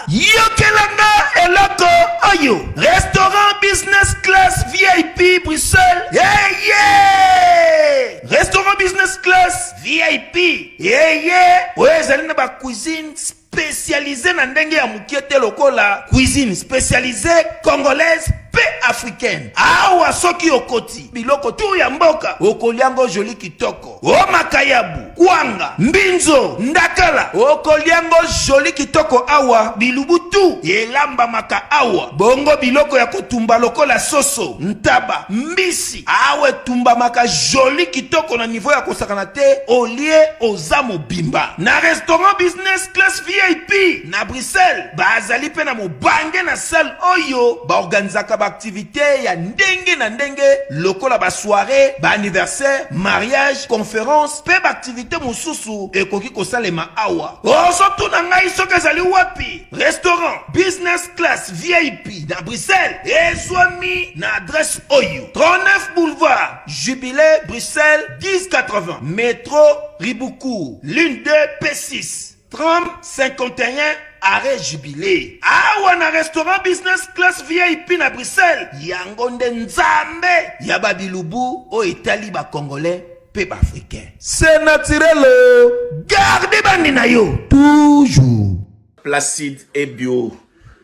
Yokelanga eloko oyo, restaurant business class VIP Bruxelles. Yeye, restaurant business class VIP yeye oyo ezali na bacuisine spécialisé na ndenge ya mokie te, lokola cuisine spécialisée congolaise mpe africaine. Awa soki okoti, biloko tu ya mboka okoliango joli kitoko, o makayabu, kwanga, mbinzo, ndakala, okoliango joli kitoko. Awa bilubu tu elambamaka awa, bongo biloko ya kotumba lokola soso, ntaba, mbisi, awa etumbamaka joli kitoko na niveau ya kosakana te. Olie, oza mobimba. Na restaurant business class VIP na Bruxelles, bazali mpe na mobange na salle oyo baorganizaka. baaktivite ya ndenge na ndenge lokola ba soiree, ba anniversaire, mariage, conference mpe baaktivite mosusu ekoki kosalema awa. Ozotuna ngai soki ezali wapi? Restaurant Business Class VIP na Bruxelles ezwami na adresse oyo 39 boulevard Jubilé Bruxelles 1080 metro Ribucourt ligne 2 P6 tram 51 arrêt Jubilé. Awa na restaurant Business Class VIP na Bruxelles, yango nde nzambe ya babilubu oyo etali ba Congolais mpe ba Africains. C'est naturel, oh. Garde bandi na yo toujours. Placide Ebio,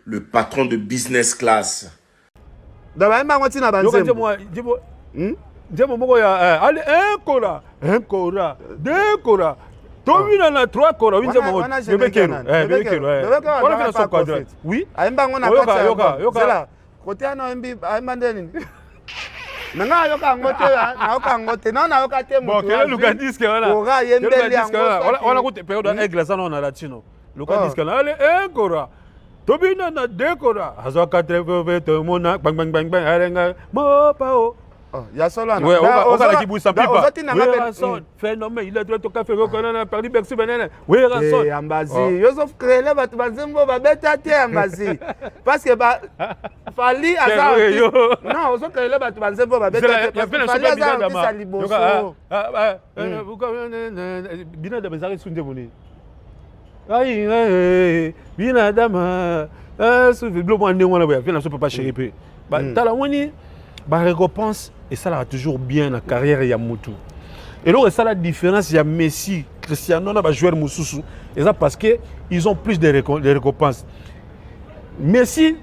le patron de Business Class. Donc bayemba yango ntina banzembo. Nzembo moko ya eh, allez un kora, un kora, deux kora. Tomina na trois kora, oui nzembo moko. Bébé Kero, eh Bébé Kero, eh. Wana fina soko à droite. Oui. Ayemba yango na kati ya yoka, yoka. Zela, kote wana oyembi ayemba nde nini? Na nga nayoka yango te, nayoka yango te. Non, nayoka te moto. Bon, kele luka disque wana. Kora ayembeli yango. Wana kutu période aigle aza na latino. Luka disque na allez un kora. Tobina na deux kora. Azwa quatre veve tomona bang bang bang bang alenga mopao. Oh, ya solo wana. Ouais, okalaki busa pipa. Werrason, phénomène, il a droit au café, on a perdu Bercy Benene. Werrason. Eh, Ambazi, oh. yo zo créer bato banzembo babeta te Ambazi. Parce que ba Fally aza non, ozo créer bato banzembo babeta te. Parce que Fally aza artiste ya liboso. Binadama ezalaki su nzembo nini? Ai, binadama, biloko mwa ndenge wana boye, na biso papa chéri pe. Tala wani ba récompense esalaka toujours bien na carrière ya mutu. Eloko esala différence ya Messi, Cristiano na ba joueur mosusu eza parce que ils ont plus de récompenses. Messi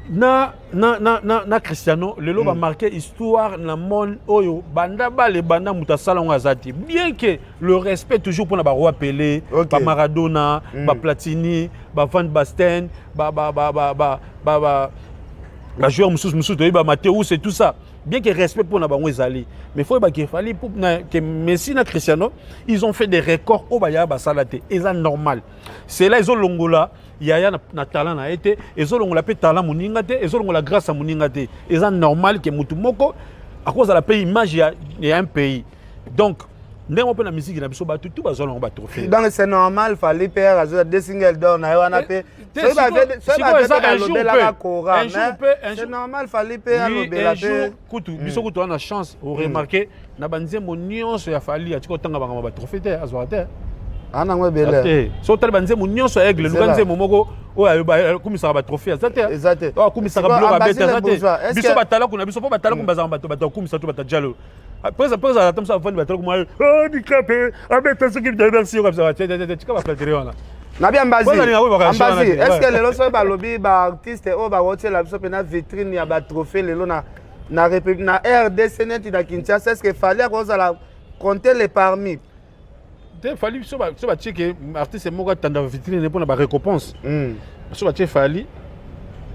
na, na, na, na, na Cristiano lelo mm. bamarke histoire na monde oyo banda bale banda moto asala yango aza te bien que le respect toujours mpona baroi Pelé okay. bamaradona mm. baplatini bavan Basten bajoueur mosusu mosusu toyebi bamateus et tout ça bien que respect mpona bango ezali mais faut yeba ke Fally ke Messi na Cristiano ils ont fait des records oyo bayaya basala te eza normal cela ezolongola yaya na, na talent na ye te ezolongola mpe talent moninga te ezolongola grâce ya moninga te eza normal ke motu moko akozala mpe image ya, ya un pays donc ndenge mpe na misiki na biso bato tu bazwa nango batrophée donc c'est normal Fally mpe azwa deux single d'or na ye wana mpe soki balobelaka kora mais c'est normal Fally mpe alobela mpe kutu biso kutu wana chance oremarke na banzembo nyonso ya Fally atika otanga bango batrophée te azwaka te ana yango ebele te so otali banzembo nyonso ya aigle luka nzembo moko oyo akumisaka batrophée aza te eza te oyo akumisaka biloko abeti aza te biso batalaku na biso mpo batalaku bazalaka bato bato akumisa to bato jalo mpo ata mosu avandi batalaku mwa handicapé abeta soki merci yo kabisa tika baflatere wana nabi ambazi ambazi est ce que lelo soki balobi baartiste oyo bakotiela biso mpena vitrine ya batrophée lelo na na république na RDC neti na Kinshasa est ce que Fally akozala compter les parmi te Fally biso batie ke artiste moko atanda vitrine mpona barécompense biso batie Fally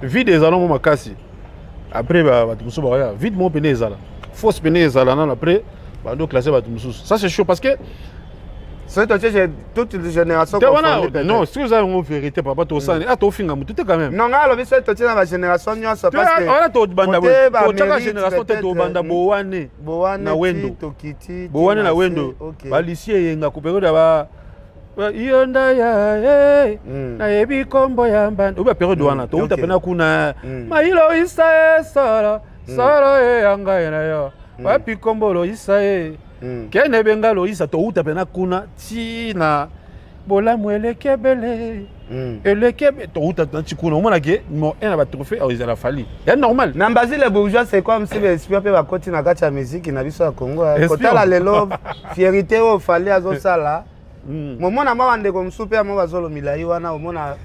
vide ezala mo makasi après bato mosusu bakoya vide moko pene ezala fausse pene ezala nano après bando classe bato mosusu ça c'est chaud parce que soki totie toute génération non soki oza yango vérité papa tosani ah tofinga motu te quand même non ngai alobi soki totie na bagénération nyonso wana tobanda totiaka génération te tobanda bowane na wendo bowane na wendo balisi eyenga koperiode ya ba yonda ya nayebi nkombo ya mbanda obi baperiode wana touta mpena kuna mailo isa ye solo solo ye ya ngai na yo wapi nkombo loyisa ye kene benga loyisa touta mpena kuna ti na bolamu eleki ebele eleki ebele touta na ti kuna omonake numéro 1 na batrophée oyo ezala Fally ya normal na Mbazi le bourgeois c'est comme si baespion mpe bakoti na kati ya miziki na biso ya Congo kotala lelo fierité oyo Fally azosala momona mwa bandeko mosusu mpe yango bazolomila ye wana omona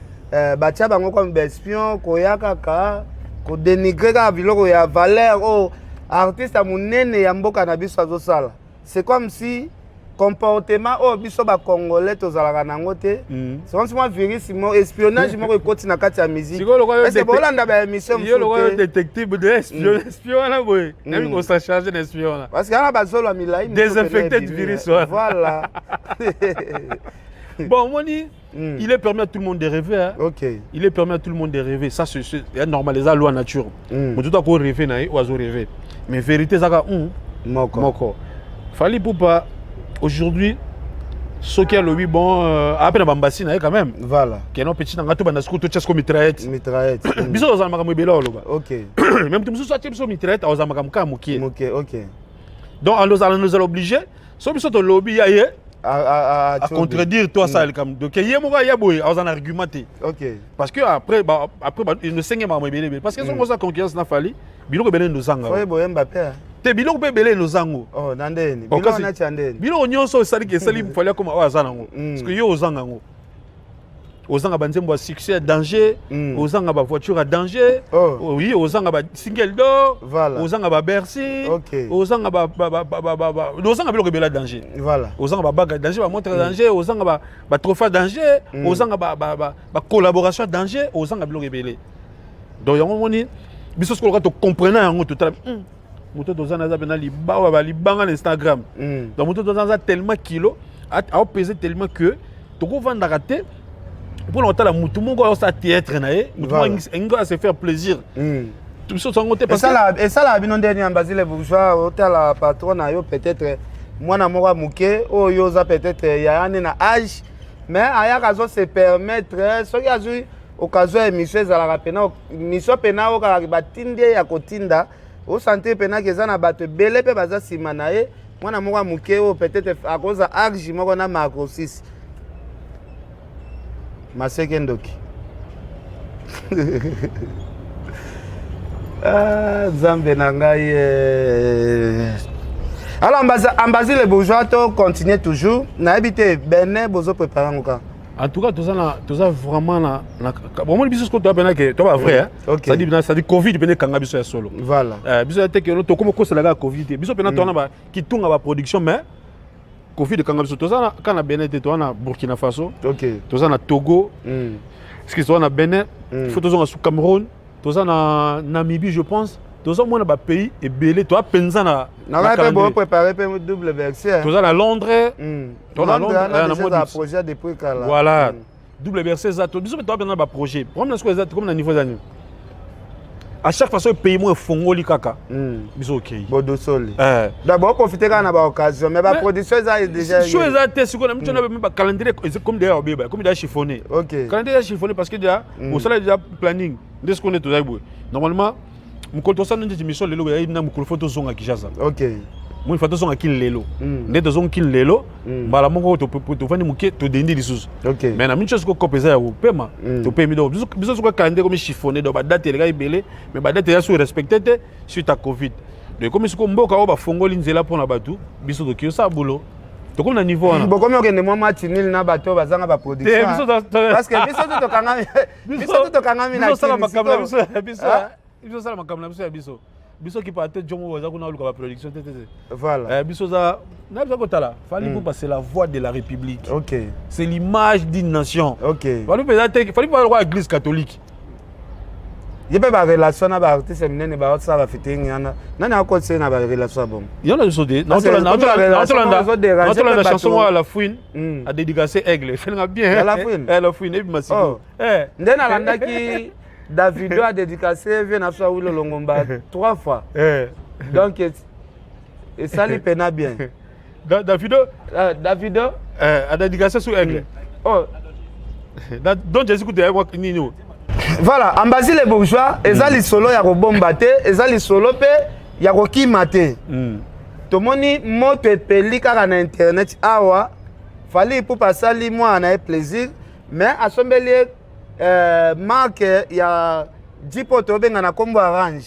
batia bango comme baespion koya kaka kodénigrer kaka biloko ya valeur oyo artiste ya monene ya mboka na biso azosala. C'est comme si comportement oyo biso bacongolais tozalaka nango te. C'est comme si mwa virus mo espionnage moko ekoti na kati ya musique. Est-ce bolanda baémission mosusu te? Détective de espion espion wana boye nayebi kosa charge na espion wana parce que wana bazolwa milai désinfecté virus wana. Voilà. Bon, omoni, il est permis à tout le monde de rêver, hein. Il est permis à tout le monde de rêver. Ça, c'est normal, eza loi nature. Moto to ako rêver na ye, oyo azo rêver, mais vérité ezaka moko. Moko. Fally Ipupa aujourd'hui, soki alobi bon, ape na bambasi na ye quand même. Keno petit na nga, to banda sikoyo, totia sikoyo mitraillette. Mitraillette. Biso tozala makambo ebele oloba. Même moto mosusu atie biso mitraillette, akozala makambo kaka mokie. Moke, ok. Donc andozala, nozala obligé, so biso tolobi, ya ye a contredire to asala likambo. Donc ye moko aya boye, akozala na argument te. Parce que après ba, après ba, nosenge makambo ebele ebele, parce que soki oza concurrence na Fally, biloko ebele nozanga. Foye boyemba mpe. Te, biloko mpe ebele nozango. Oh, na ndeni? Bon, biloko kasi nati ya ndeni? Biloko nyonso esaliki, esali Fally akoma oyo aza nango. Parce que yo ozanga yango, ozanga banzembo ya succès ya danger, ozanga bavoiture ya danger. Oh. Oui, ozanga basingle d'or, ozanga babercy, ozanga ozanga biloko ebele ya danger. Ozanga babague ya danger, bamontre ya danger, ozanga batrophée ya danger, ozanga bacollaboration ya danger, ozanga biloko ebele. Donc yango omoni, biso sikoyo loka tocomprena yango, totala moto toza na aza mpena libawa, balibanga na Instagram. Donc moto toza aza tellement kilo, aopese tellement que tokovandaka te mpona kotala motu moko aosala théâtre na ye, motu moko alingi ase faire plaisir. Biso tosango te parce que Esalaka bino ndeni ya Basile Bourgeois, otala patron na yo, peut-être mwana moko ya moke oyo oza peut-être yaya nde na age, mais ayaka azo se permettre, soki azwi occasion ya émission, ezalaka pena mission pena oyo kaka batindi ye ya kotinda, osentir penaki eza na bato ebele mpe baza nsima na ye, mwana moko ya moke oyo peut-être akoza age moko na Marco 6 maseke ndoki. Ah, Nzambe na ngai eh. Alors Ambazi le Bourgeois, to continue toujours. Nayebi te, Benin bozo prépare yango kaka? En tout cas, toza na, toza vraiment na bomoni biso sikoyo, toza pena ke toza bavrai, hein. C'est-à-dire Covid pene ekanga biso ya solo. Biso ya te ke tokóma okosela kaka Covid te. Biso pena toza na kitunga baproduction, mais Covid ekanga biso. Toza kaka na Benin te, toza na Burkina Faso, toza na Togo, excuse, toza na Benin, faut tozonga su Cameroun, toza na Namibie, je pense toza mona bapays ebele, toza mpenza na na ngai mpe boprépare mpe double Bercy, hein. Toza na Londres. Toza na Londres Londres, wana na déjà mois eza d'août. projet depuis kala. Voilà. Double Bercy eza to biso mpe toza mpenza na baprojet. Problème na sikoyo eza comme na niveau eza nini, à chaque fois soki pays moko efongoli kaka, biso okei. Bodosoli. Eh. D'abord profite kaka na baoccasion, mais baproduction eza déjà. Show eza te sikoyo na miso na bacalendrier comme déjà obeba, comme déjà chiffonné. Calendrier déjà chiffonné, parce que déjà osala déjà planning nde sikoyo nde tozali boye. Normalement mokolo tosala neti mission lelo, boye na mokolo fo tozonga Kinshasa. Moi fa tozonga Kini lelo, nde tozonga Kini lelo, mbala moko tovandi moke, todendi lisusu. Mais na miso sikoyo kope eza ya kopema, topemi. Donc biso sikoyo calendrier komi chiffonné, donc badate eleka ebele, mais badate eza so respecté te suite à Covid. Donc ekomi sikoyo mboka oyo bafongoli nzela mpona bato, biso toki osala bulo, tokomi na niveau wana. Bokomi okende mwa match nul na bato oyo bazanga baproduction. Te, biso Parce que biso to tokangami, biso to tokangami na biso osala Kini makambo na biso sikoyo. ya biso. Ah? Biso osala makambo na biso ya biso, biso kipa te jongo oyo aza kuna oluka baproduction te te te. Voilà. Eh, biso oza na biso kotala Fally Ipupa, c'est la voix de la République, c'est l'image d'une nation. Fally Ipupa eza te, Fally Ipupa lokola église catholique. Ye mpe barelation na baartiste minene, baosala bafeaturing wana, nani akotisa ye na barelation ya bongo? Yo na biso te. Parce que comme la relation moko ezodéranger Naotolanda mpe bato. chanson moko ya La Fouine adédicacé Aigle, efelinga bien. Ya La Fouine? Eh, La Fouine ebima sikoyo. Oh. Eh. Nde nalandaki Davido adédicacé vie na biso Awilo Longomba trois fois. Eh. Donc esali pena bien. Davido. Ah, Davido. Eh, adédicacé sur Aigle. Oh. Donc jesi kutu ya nini o? Voilà, Ambazi le Bourgeois, eza lisolo ya kobomba te, eza lisolo mpe ya kokima te. Tomoni moto epeli kaka na internet awa. Fally Ipupa asali mwana na ye plaisir, mais asombeli ye marque ya jeep oyo tobenga na nkombo ya Range.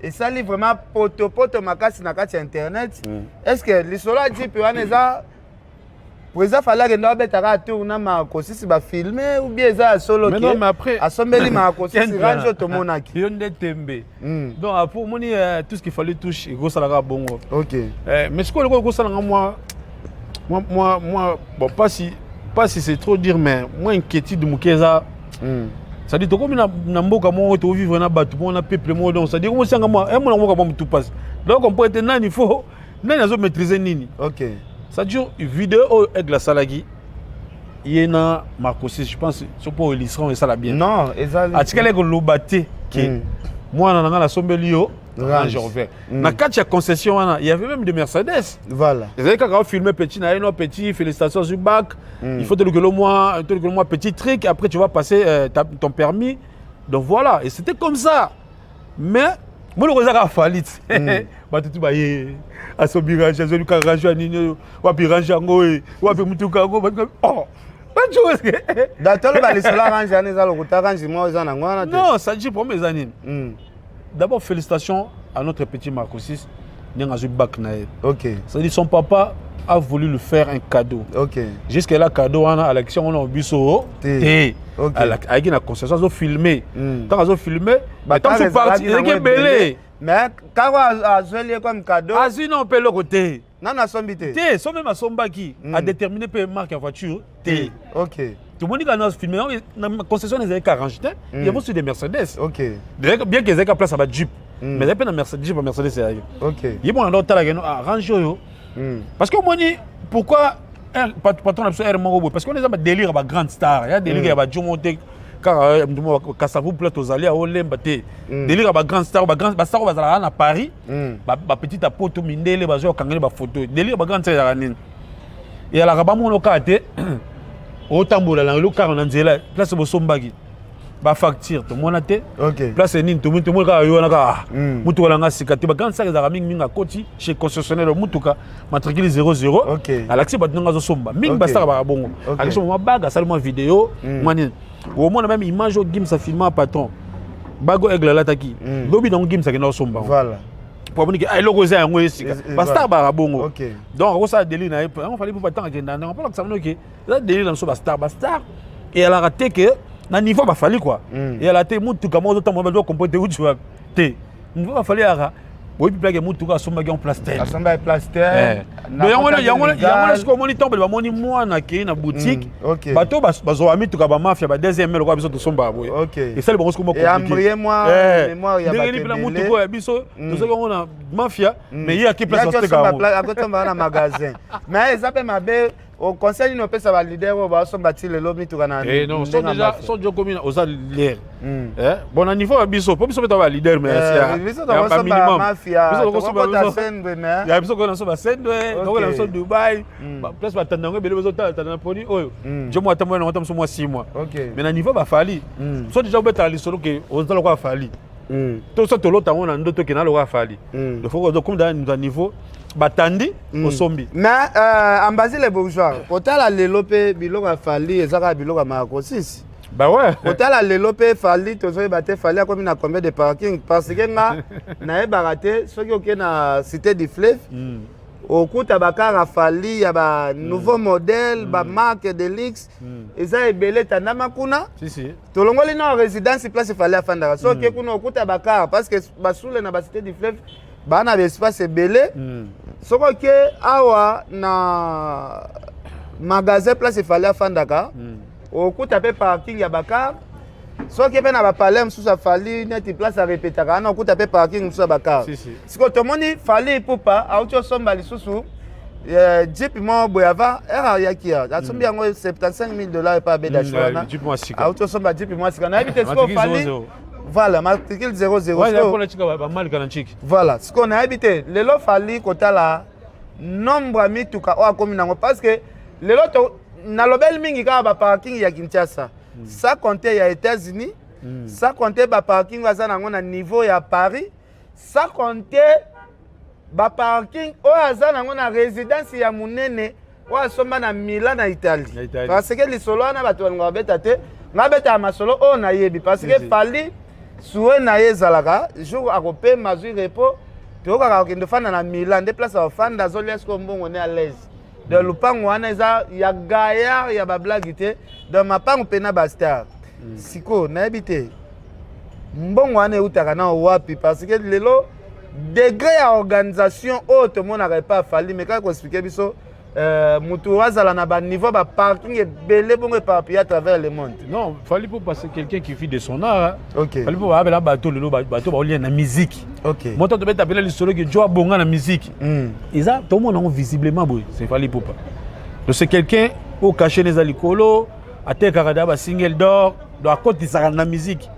Esali vraiment potopoto makasi na kati ya internet. Est ce que lisolo ya jeep wana eza président Fally akende abetaka tour na Makosisi, bafilme, ou bien eza ya solo? Mais non, mais après asombeli Makosisi Range oyo tomonaki. Yo nde tembe. Donc après omoni, tout ce qu'il fallait touche ekosalaka bongo. Mais sikoyo eloko ekosalanga moi, bon, pas si c'est trop dire, mais moi inquiétude moke eza, c'est-à-dire tokomi na mboka moko, tovivre na bato moko, na peuple moko. Donc c'est-à-dire komosianga mwa emona mboka mwa motu pasi. Donc comprendre ete nani fo nani azomaîtrise nini. C'est-à-dire vidéo oyo Aigle asalaki. Ye na Marcosis, je pense, so mpo illustrer esala bien. Non, ezali. Atikali koloba te ke mwana na ngai nasombeli yo Range Rover. Na kati ya concession wana, il y avait même des Mercedes. Ezali kaka ofilme petit na ye, no petit, félicitations, azwi bac, il faut tolukela mwa, tolukela mwa petit truc, après tu vas passer ton permis. Donc voilà, et c'était comme ça. Mais moloko eza kaka Fally te, bato tu baye asombi Range, azoluka Range ya nini oyo, wapi Range yango e, wapi mutuka yango? Oh, Da toloba lisolo ya Range wana eza lokuta, Range moko eza nango wana te. Non, ça dit, problème eza nini? D'abord, félicitations à notre petit Marco 6 ndenge azwi bac na ye. C'est-à-dire, son papa a voulu lui faire un cadeau. Jusque là, cadeau wana alakisi yango na biso te. Ayaki na concession, azofilme. Ntango azofilme, ntango so parti ezalaki ebele. Mais kaka azweli ye comme cadeau. Azwi non mpe eloko te. Nano asombi te. Te, so même asombaki, adétermine mpe marque ya voiture te. Tomoni kaka na filme na concession, ezalaki ka Range te, il y avait aussi des Mercedes. Bien que ezalaki place ya bajeep, mais ezalaki mpe na Mercedes, jeep ya Mercedes ezalaki. Ye mwana ndo otalaka no, ah, Range oyo, parce que omoni pourquoi patron na biso aire moko boye, parce que wana eza badélire ya bagrande star, ya délire ya bajomo te, kaka mutu moko Kasavu pla tozali aolemba te. Délire ya bagrande star, bastar oyo bazalaka na Paris, bapetite apoto, mindele bazwa kokangani bafoto. Délire ya bagrande star ezalaka nini? Eyalaka bamono kaka te, otambola na eloko kaka na nzela, place bosombaki, bafacture tomona te. Place nini tomoni, tomoni kaka yo wana kaka mutuka nanga sika te. Bagrande star ezalaka mingimingi, akoti chez concessionnaire, mutuka matricule 00, alakisi bato ndenge azosomba mingi. Bastar baka bongo, akisi mwa bague, asali mwa video, mwa nini, omona même image oyo Gims afilma patron, bague Aigle alataki lobi nango, Gims akenda kosomba. Po amoni ke eloko eza yango esika. Bastar baka bongo. Donc akosala délire na ye yango. Fally mpo batanga akenda ndenge mpo lakisa bino ke eza délire na biso bastar. Bastar eyalaka te ke na niveau baFally quoi, eyalaka te mutuka moko ozotambola, bato bakompo te uti wapi te. Niveau baFally eyalaka, boyebi plaque mutuka asombaki en place tel. Asombaki place tel. Yango wana sikoyo omoni ntango bamoni mwana akei na boutique, bato bazwaka mituka bamafia ba deuxième main lokola biso tosombaka boye, esali bango sikoyo. Ndenge nini mpena mutuka oyo ya biso tozwaki yango na mafia, mais ye ake place bateka yango? Akosomba na magasin, mais eza mpe mabe. Conseil nini opesa baleader oyo baosomba ti lelo mituka na? Non, so déjà so jo komi oza leader bon, na niveau ya biso, po biso mpe toza baleader, mais biso tokosomba mafia, tokokota sendwe, mais ya biso koyena biso basendwe, tokoyena biso Dubai, place batanda yango ebele, bazotala tanda na poni oyo jo mwa atambola nango, ata moso mwa 6 mois. Mais na niveau baFally, so déjà obetaka lisolo ke oza lokola Fally, to so tolota yango na ndoto ke na lokola Fally, il faut komi na niveau batandi osombi. Mais Ambazi le Bourgeois, kotala lelo mpe biloko ya Fally eza kaka biloko ya Makosisi. Bah ouais. Kotala lelo mpe Fally, tozoyeba te Fally akomi na combien de parking, parce que nga nayebaka te. Soki okei na Cité du Fleuve, okuta bakara Fally ya ba nouveau modèle, bamarque de luxe eza ebele etandama kuna. Si, si. Tolongoli na résidence, place Fally afandaka, soki okei kuna okuta bakara, parce que basule na bacité du Fleuve baa na baespace ebele. Soki oke awa na magasin, place Fally afandaka, okuta mpe parking ya bacar. Soki mpe na bapalais mosusu aFally, neti place arepetaka wana, okuta mpe parking mosusu ya bacar. Si, si. Sikoyo tomoni Fally Ipupa auti osomba lisusu jeep moko boye. Avant ere ayaki ya asombi yango 75 000 $ epa abeda show wana. Jeep mwa sika. Auti osomba jeep mwa sika, nayebi te sikoyo Matricule Fally 00. Voilà, matricule 00. Ouais, Sikoyo- mpona tika bamalika na nciki. Voilà, sikoyo nayebi te lelo Fally, kotala nombre ya mituka oyo akomi nango, parce que lelo to nalobeli mingi kaka baparking ya Kinshasa, sans compter ya États-Unis, sans compter baparking oyo aza nango na niveau ya Paris, sans compter baparking oyo aza nango na résidence ya monene oyo asomba na Milan, na Italie. Na Italie. Parce que lisolo wana bato balingaka babeta te, nga betaka masolo oyo nayebi, parce que Si, si. Fally, souhait na ye ezalaka jour akopema, azwi repos, toyokaka kokende ofanda na Milan, nde place akofanda, azolia sikoyo mbongo ne à l'aise. Donc lupango wana eza ya gaillard, ya bablague te, donc mapango mpena bastar. Sikoyo nayebi te mbongo wana eutaka na wapi, parce que lelo degré ya organisation oyo tomonaka epa aFally, mais kaka koexpliquer biso mutu azala na baniveau baparking ebele bongo éparpillé à travers le monde. Non, Fally Ipupa, c'est quelqu'un qui vit de son art, hein. Fally Ipupa abela bato lelo, bato baolia na musique. Moto tobeta pela lisolo ke jo abonga na musique, eza tomona yango visiblement boye, c'est Fally Ipupa. Donc c'est quelqu'un Oyo cachet eza likolo, atekaka da ba single d'or, donc akotisaka na musique.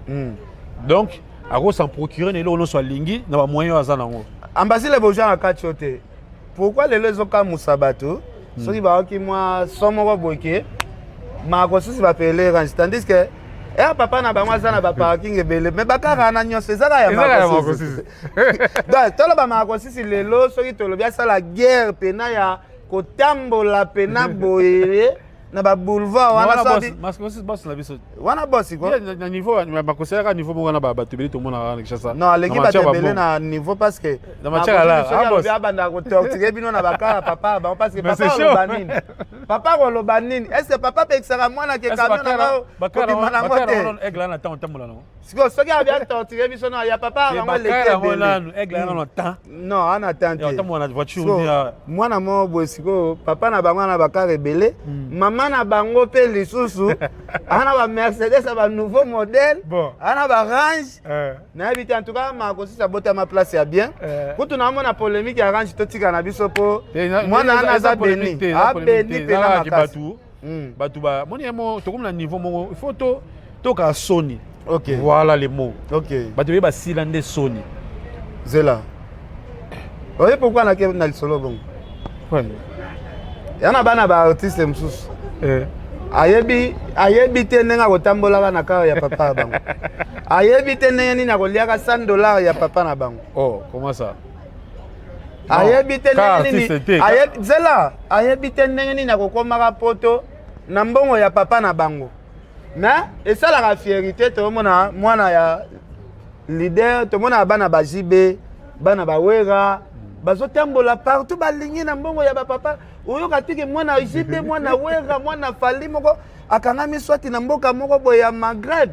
Donc ako s'en procurer na eloko nyonso alingi na ba moyens oyo aza nango. Ambasi le bourgeois na kati yo te. Pourquoi lelo ezokamwisa bato soki bayoki mwa son moko boye ke makosusi bapele range, tandis que eya papa na bango aza na baparking ebele, mais bakaka wana nyonso ezaka ya Makosisi. Donc toloba Makosisi lelo, soki tolobi asala guerre pena ya kotambola pena boye na baboulevard wana, boss na biso. Wana bosi ko na niveau bakoselaka niveau moko na bato ebele tomonaka na Kinshasa. Non, aleki bato ebele na niveau, parce que na matière là alobi abanda kotorturer bino na bakala papa bango, parce que papa aloba nini? Papa koloba nini? Est ce que papa apekisaka mwana ke camion nango kobima nango te? Aigle na ntango otambola nango. Sikoyo soki abi atorturer biso na ya papa bango, eleki ebele. Aigle na temps. Non, ana temps te. Otambola na voiture. Mwana moko boye, sikoyo papa na bango ana bakar ebele, mama na bango mpe lisusu ana bamercedes ya banouveau modèle, ana barange, nayebi te. En tout cas Makosisi abotama place ya bien. Kutu naomona polémique ya range, totika na biso mpo mwana wana aza beni, abeni mpena makasi. Bato bamoni yamo, tokomi na niveau moko il faut to tokaka soni. Voilà les mots. Bato beye basila nde soni. Zela oye, pourquoi nake na lisolo bongo? Ya na bana baartiste mosusu ayebi te ndenge akotambolaka na kar ya papa na bango, ayebi te ndenge nini akoliaka 100 $ ya papa na bango. Oh, comment ça? Ayebi te ndenge nini, zela, ayebi te ndenge nini akokomaka poto na mbongo ya papa na bango. Mais esalaka fierté, tomona mwana ya leader, tomona bana ba JB, bana bawera bazotambola partout balingi na mbongo ya bapapa. Oyoka tike mwana JB, mwana Wera, mwana Fally moko akangami swati na mboka moko boye ya Maghreb.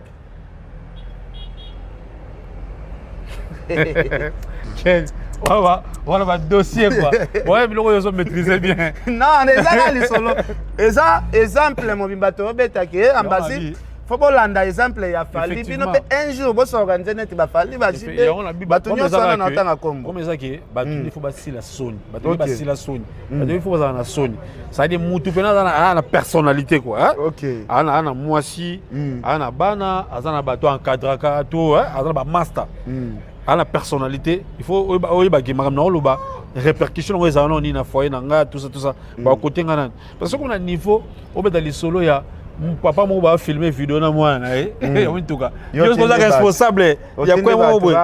Wana badossier quoi, oya biloko oyo ozomaîtrise bien. Non, eza na lisolo, eza exemple mobimba toyobetaki Ambasi. Faut bolanda exemple ya Fally, bino mpe un jour bosorganiser neti baFally, baJB, bato nyonso wana na otanga kombo. Comme ezaki bato, il faut basila soni, bato basila soni, bato il faut bazala na soni, c'est-à-dire mutu mpena aza na personnalité quoi, aza na mwasi, aza na bana, aza na bato encadraka to aza na bamaster, aza na personnalité. Il faut oyebaki makambo na oloba, répercussion yango ezala nano nini na foyer na nga, tout ça, tout ça, bakote nga nani, parce que na niveau obeta lisolo ya papa moko bafilme video na mwana na ye ya mituka, yo oza responsable ya kwe moko boye,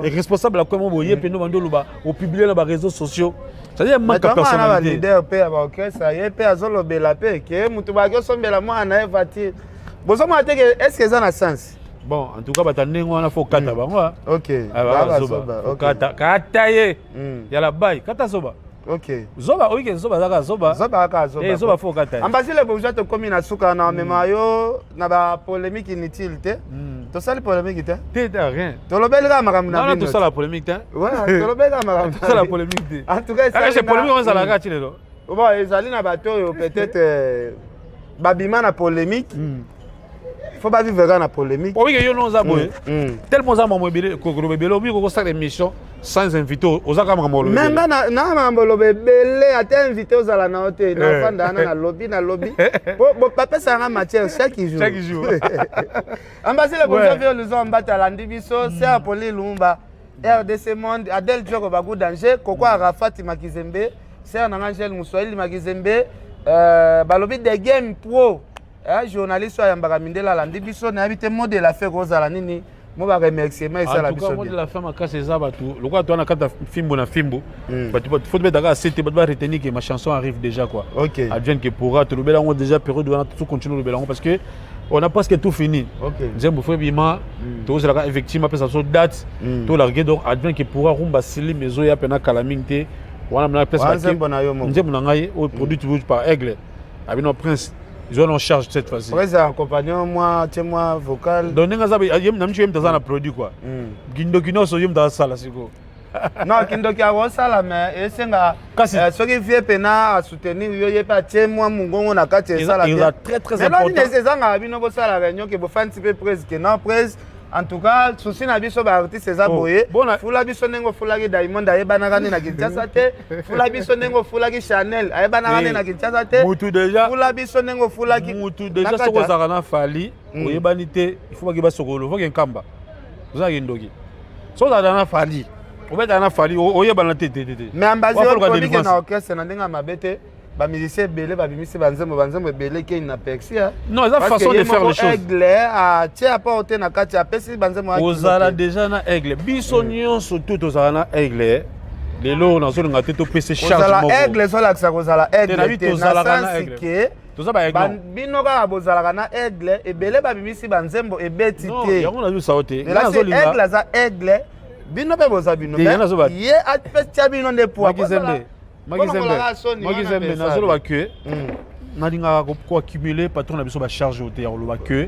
responsable ya kwe moko boye, ye mpe ndo bandi oloba, opublie na baréseaux sociaux, c'est-à-dire manque ya personnalité. Leader mpe ya baorchestre, ye mpe azolobela mpe ke motu baki osombela mwana na ye voiture, bozomona te ke est ce que eza na sens? Bon, en tout cas bato ndenge wana faut kata bango. Ok. Kata ye yala bai, kata zoba. Zoba oyike, zoba azaka zoba. Zoba kaka zoba. Eh, zoba faut kata ye. Ambasi le bourgeois, tokomi na suka na mema yo na bapolémique inutile te. Tosali polémique te. Te te, rien. Tolobeli kaka makambo na bino. Tosala polémique te. Tolobeli kaka makambo. Tosala polémique te. En tout cas polémique wana ezalaka ti lelo. Bon, ezali na bato oyo peut-être babima na polémique, faut bavivre kaka na polémique. Oyike yo no oza boye tellement oza makambo ebele koloba ebele, obi kokosala émission sans invité, oza kaka makambo oloba. Mais nga na makambo oloba ebele, ata invité ozala na yo te, nafanda wana nalobi nalobi, bapesaka nga matière chaque jour. Chaque jour. Ambasi le bonjour, vieux Luzo Mbata alandi biso, ser Poli Lumba, RDC Monde, Adel Djoko Bagu Danger, Koko Arafat Makizembe, ser nanga Angel Muswahili Makizembe, balobi The Game Pro, journaliste oyo ayambaka mindele alandi biso. Nayebi te mot de la fin kozala nini, mo baremerciement esala biso. Mot de la fin makasi eza bato lokola toa na kati ya fimbu na fimbu, bato faut tobetaka ase te, bato baretenir que ma chanson arrive déjà quoi. Advienne que pourra, tolobela yango déjà période wana, to continue olobela yango parce que on a presque tout fini. Nzembo faut ebima, tozelaka effectivement apesa biso date tolargue. Donc advienne que pourra, rumba silim ezoya mpena kala mingi te wana mna place. Nzembo na yo moko? Nzembo na ngai oyo produit par Aigle abino Prince, ils ont en charge cette fois-ci. Prince accompagnant moi, tie moi vocal. Donc ndenge aza na miso, ye moto aza na produit quoi. Kindoki nyonso ye moto azasala sikoyo. Non, kindoki akosala, mais esenga kasi soki vie mpena asoutenir yo, ye mpe atie mwa mongongo na kati, esala. Eza très très important. Ezangaka bino bosala réunion ke bofandisi mpe prise ke non, prise. En tout cas, souci na biso ba artiste eza Oh, boye. bona- Fula biso ndenge ofulaki Diamond ayebanaka nde na Kinshasa te. Fula biso ndenge ofulaki Chanel ayebanaka nde na Kinshasa te. Mutu déjà Fula biso ndenge ofulaki mutu déjà Nakata. soki ozalaka na Fally oyebani te, il faut baki basokolo foki nkamba ozalaki ndoki. Soki ozalaka na Fally, obetaka na Fally, oyebana te te te te. Mais ambazi Wafoluka okomike délivrance. na orchestre na ndenge ya mabe te. Bamusicien ebele babimisi banzembo, banzembo ebele ekei na persi. Non, eza façon de faire les choses. Aigle atie apport te na kati, apesi banzembo ya Ozala kilo te. Déjà na Aigle, biso nyonso tu tozala na Aigle. Lelo nazolinga te topesa charge Kozala moko. Aigle ezolakisa kozala Te, aigle nabi te na tozalaka na sens Aigle. ke Toza ba aigle. Bino kaka bozalaka na Aigle, ebele babimisi banzembo ebeti Non, te. yango nazobisa yo te. Nga Elasi nazolinga Aigle aza Aigle, bino mpe boza bino. Te, Mais yango ye apetia bino nde poids. Makizembe, Makizembe, Makizembe, nazoloba ke nalingaka koaccumule patron na biso bacharge oyo te ya koloba ke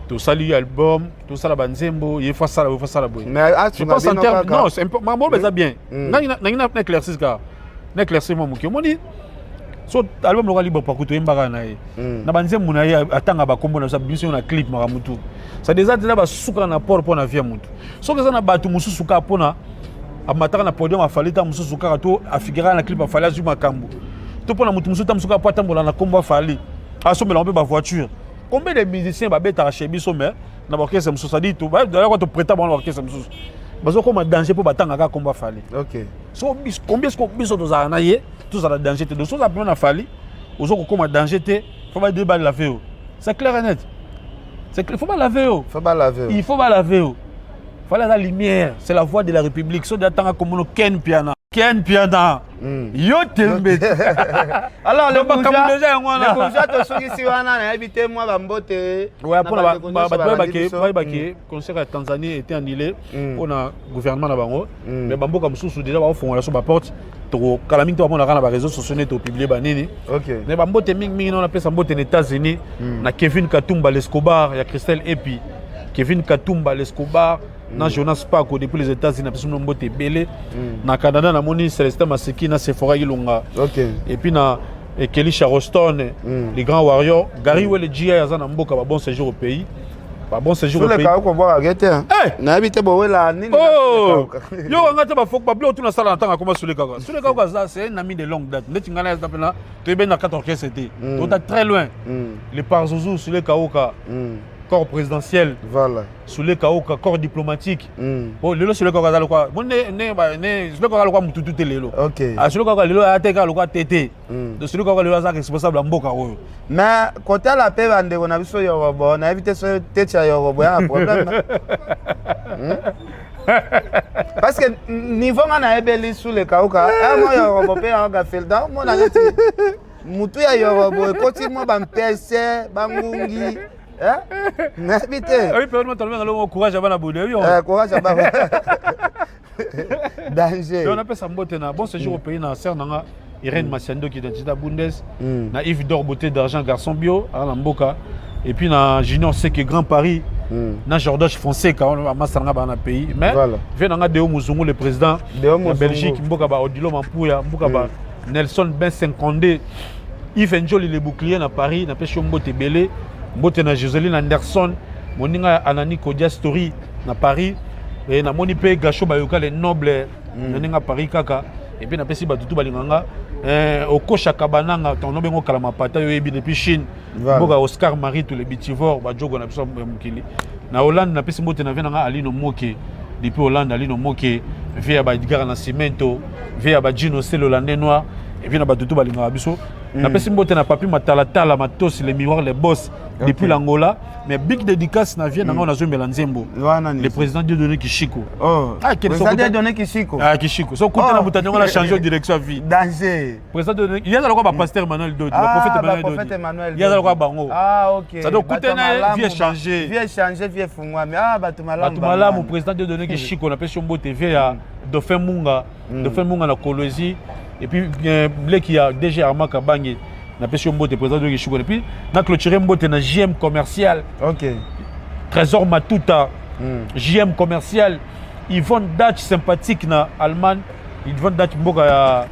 tosali album, tosala banzembo, ye faut asala boye, faut asala boye. Mais Je asunga pense en bino terme kaka. Non, c'est makambo oloba eza bien. Nangi na éclaircir kaka, na éclaircir mwa moke. Omoni so album loka Libre Parcours, toyembaka na ye na banzembo na ye, atanga bakombo na biso, abimisi yo na clip, makambo tu. Ça déjà eza basuka na port mpo na vie ya motu. Soki eza na bato mosusu kaka mpona amataka na podium afali, ta mosusu kaka to afiguraka na clip afali, azwi makambo to mpona motu mosusu, ta mosusu kaka po atambola na kombo afali, asombela mpe bavoiture. Combien de musiciens babetaka chez biso, mais na baorchestre mosusu, c'est-à-dire bayaka toprêta bango na baorchestre mosusu, bazokoma danger mpo batangaka kombo afali. So combien siko biso tozala na ye, tozala danger te? Donc so oza pema na Fally, ozo kokóma danger te. Faut bade balave yo, c'est clair et net, c'est clair, faut balave yo. Faut balave. Il faut balave yo. Fally aza lumière, c'est la voix de la République. So atanga kombono Ken Piana, Ken Piana, yo tembe. Alors le Donc, makambo bourgeois, déjà yango wana. le bourgeois, tosukisi wana, nayebi te mwa bambote Ouais, na mpona bandeko nyonso bato balandi biso. bayebake concert ya Tanzanie était annulé mpona gouvernement na bango, mais bamboka mosusu déjà baofongola so baporte. Tokokala mingi te, bamonaka na baréseau sociaux nde topublie banini. Mais bambote mingimingi nao napesa mbote na États-Unis, na Kevin Katumba l'Escobar ya Christelle Epi, Kevin Katumba l'Escobar na Jonas Paco depuis les États-Unis, napesi bino mbote ebele. Na Canada namoni Célestin Maseki na Sephora Ilunga et puis na Kelly Charoston, les grands warriors, Gary Wele GI aza na mboka, ba bon séjour au pays, ba bon séjour au pays. Suleka okobwaka te. Eh! Nayebi te bowela nini na Oh! Suleka. Yo nga te, bafok babilo tuna sala na ntango akoma Suleka kaka. Suleka kaka aza, c'est un ami de longue date. Ndeti ngai na mpena toyebi na kati orchestre te, tota très loin. Le parzouzou Suleka Oka, corps présidentiel. Suleka Oka, corps diplomatique. Bon, lelo Suleka Oka aza lokwa bon ne Suleka Oka lokwa mututu te lelo. Ah, Suleka Oka lelo aya te kaka lokwa tete. Donc Suleka Oka lelo aza responsable ya mboka oyo. Mais kotala mpe bandeko na biso Yorobo, nayebi te so teti ya Yorobo ya na problème, Parce que niveau nga nayebeli Suleka Oka mwa Yorobo mpe aoka felda, omona neti mutu ya Yorobo ekoti mwa bampese bangungi, nayebi te. Oyi période moto alobengaka longo courage ya bana bode oyo. Courage ya bana danger. Donc napesa mbote na bon séjour au pays na sœur nanga Irène Masiandoki identité Bundes, na Yves Dor Beauté d'argent garçon bio aza na mboka, et puis na Junior Seke Grand Paris, na Jordache Fonseca amasa nanga bana na pays. Mais vie nanga Deo Muzungu le président Deo ya Muzungu. Belgique, mboka ba Odilo Mampuya, mboka ba Nelson Ben Cinquande, Yves Njoli le bouclier na Paris, napesi yo mbote ebele. Mbote na Joseline Anderson, moninga ya Anani Kodia Story na Paris. E namoni mpe Gasho Bayoka le noble na ndenge ya Paris kaka. Et puis napesi bato tu balinganga okoshaka bananga tono bengo kala mapata yo oyebi depuis Chine. Mboka Oscar Marie tous les bitivore bajogo na biso ya mokili. Na Hollande napesi mbote na vie nanga Alino Moke depuis Hollande, Alino Moke, vie ya baedgar na Cimento, vie ya bajino Selo Hollandais noir. Et puis na bato tu balingaka biso, napesi mbote na Papi Matalatala Matosi le miroir le boss depuis l'Angola. Mais big dédicace na vie nanga oyo nazombela nzembo, Wana ni le président Dieudonné Kishiko. Oh. Ah, quel Président soko- Dieudonné Kishiko. Ah, Kishiko so kuta na Oh. moto ndenge wana change direction ya vie. Danger. Président Dieudonné ye aza lokola bapasteur Emmanuel Dodi, Ah, baprophète ba Emmanuel prophète Dodi. Emmanuel Ye aza lokola Dodi. bango. Ah, ok. C'est-à-dire, Bato kuta na ye, malamu, vie échangée. Vie échangée, vie efungwami. Ah, bato malamu. Bato malamu. Bango. Président Dieudonné Kishiko, napesi yo mbote. Vie ya Dauphin Munga, Dauphin Munga na Kolwezi, et puis leki ya DG Armand Kabange, napesi yo mbote, président Dieudonné Kishiko. Et puis na clôturé mbote na JM commercial, Trésor Matuta, JM commercial, Yvonne Dutch sympathique na Allemagne, Yvonne Dutch mboka ya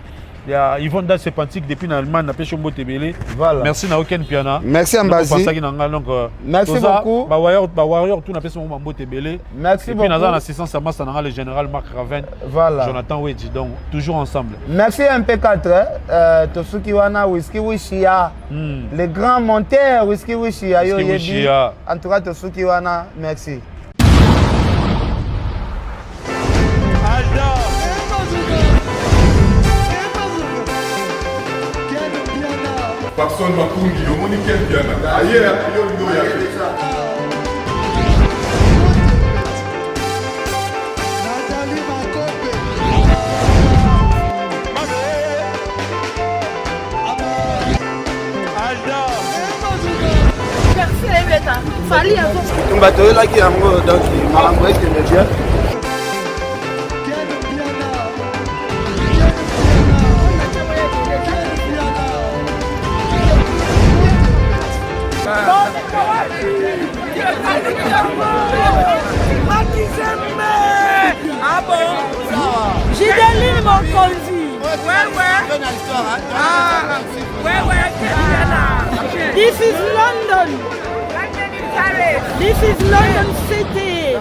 Ya Yvonne Das Sepantique depuis na Allemagne na pesi mbote ebele. Voilà. Merci na Oken Piana. Merci Ambazi. Pensaki na nga donc euh, Merci beaucoup. Ba warrior ba warrior tout na pesi mo mbote ebele. Merci Et beaucoup. puis naza na assistance ya masta na nga le général Marc Raven. Voilà. Jonathan Wedji donc toujours ensemble. Merci MP4 euh, tosuki wana whisky wishia. Le grand monteur whisky wishia yo yebi. En tout cas tosuki wana merci. Papson Makungi, omoni Ken Mpiana aye yo olingi oya te. Bitumba toyelaki yango donc makambo ekende bien. Gideline Mokonzi. This is London. This is London City.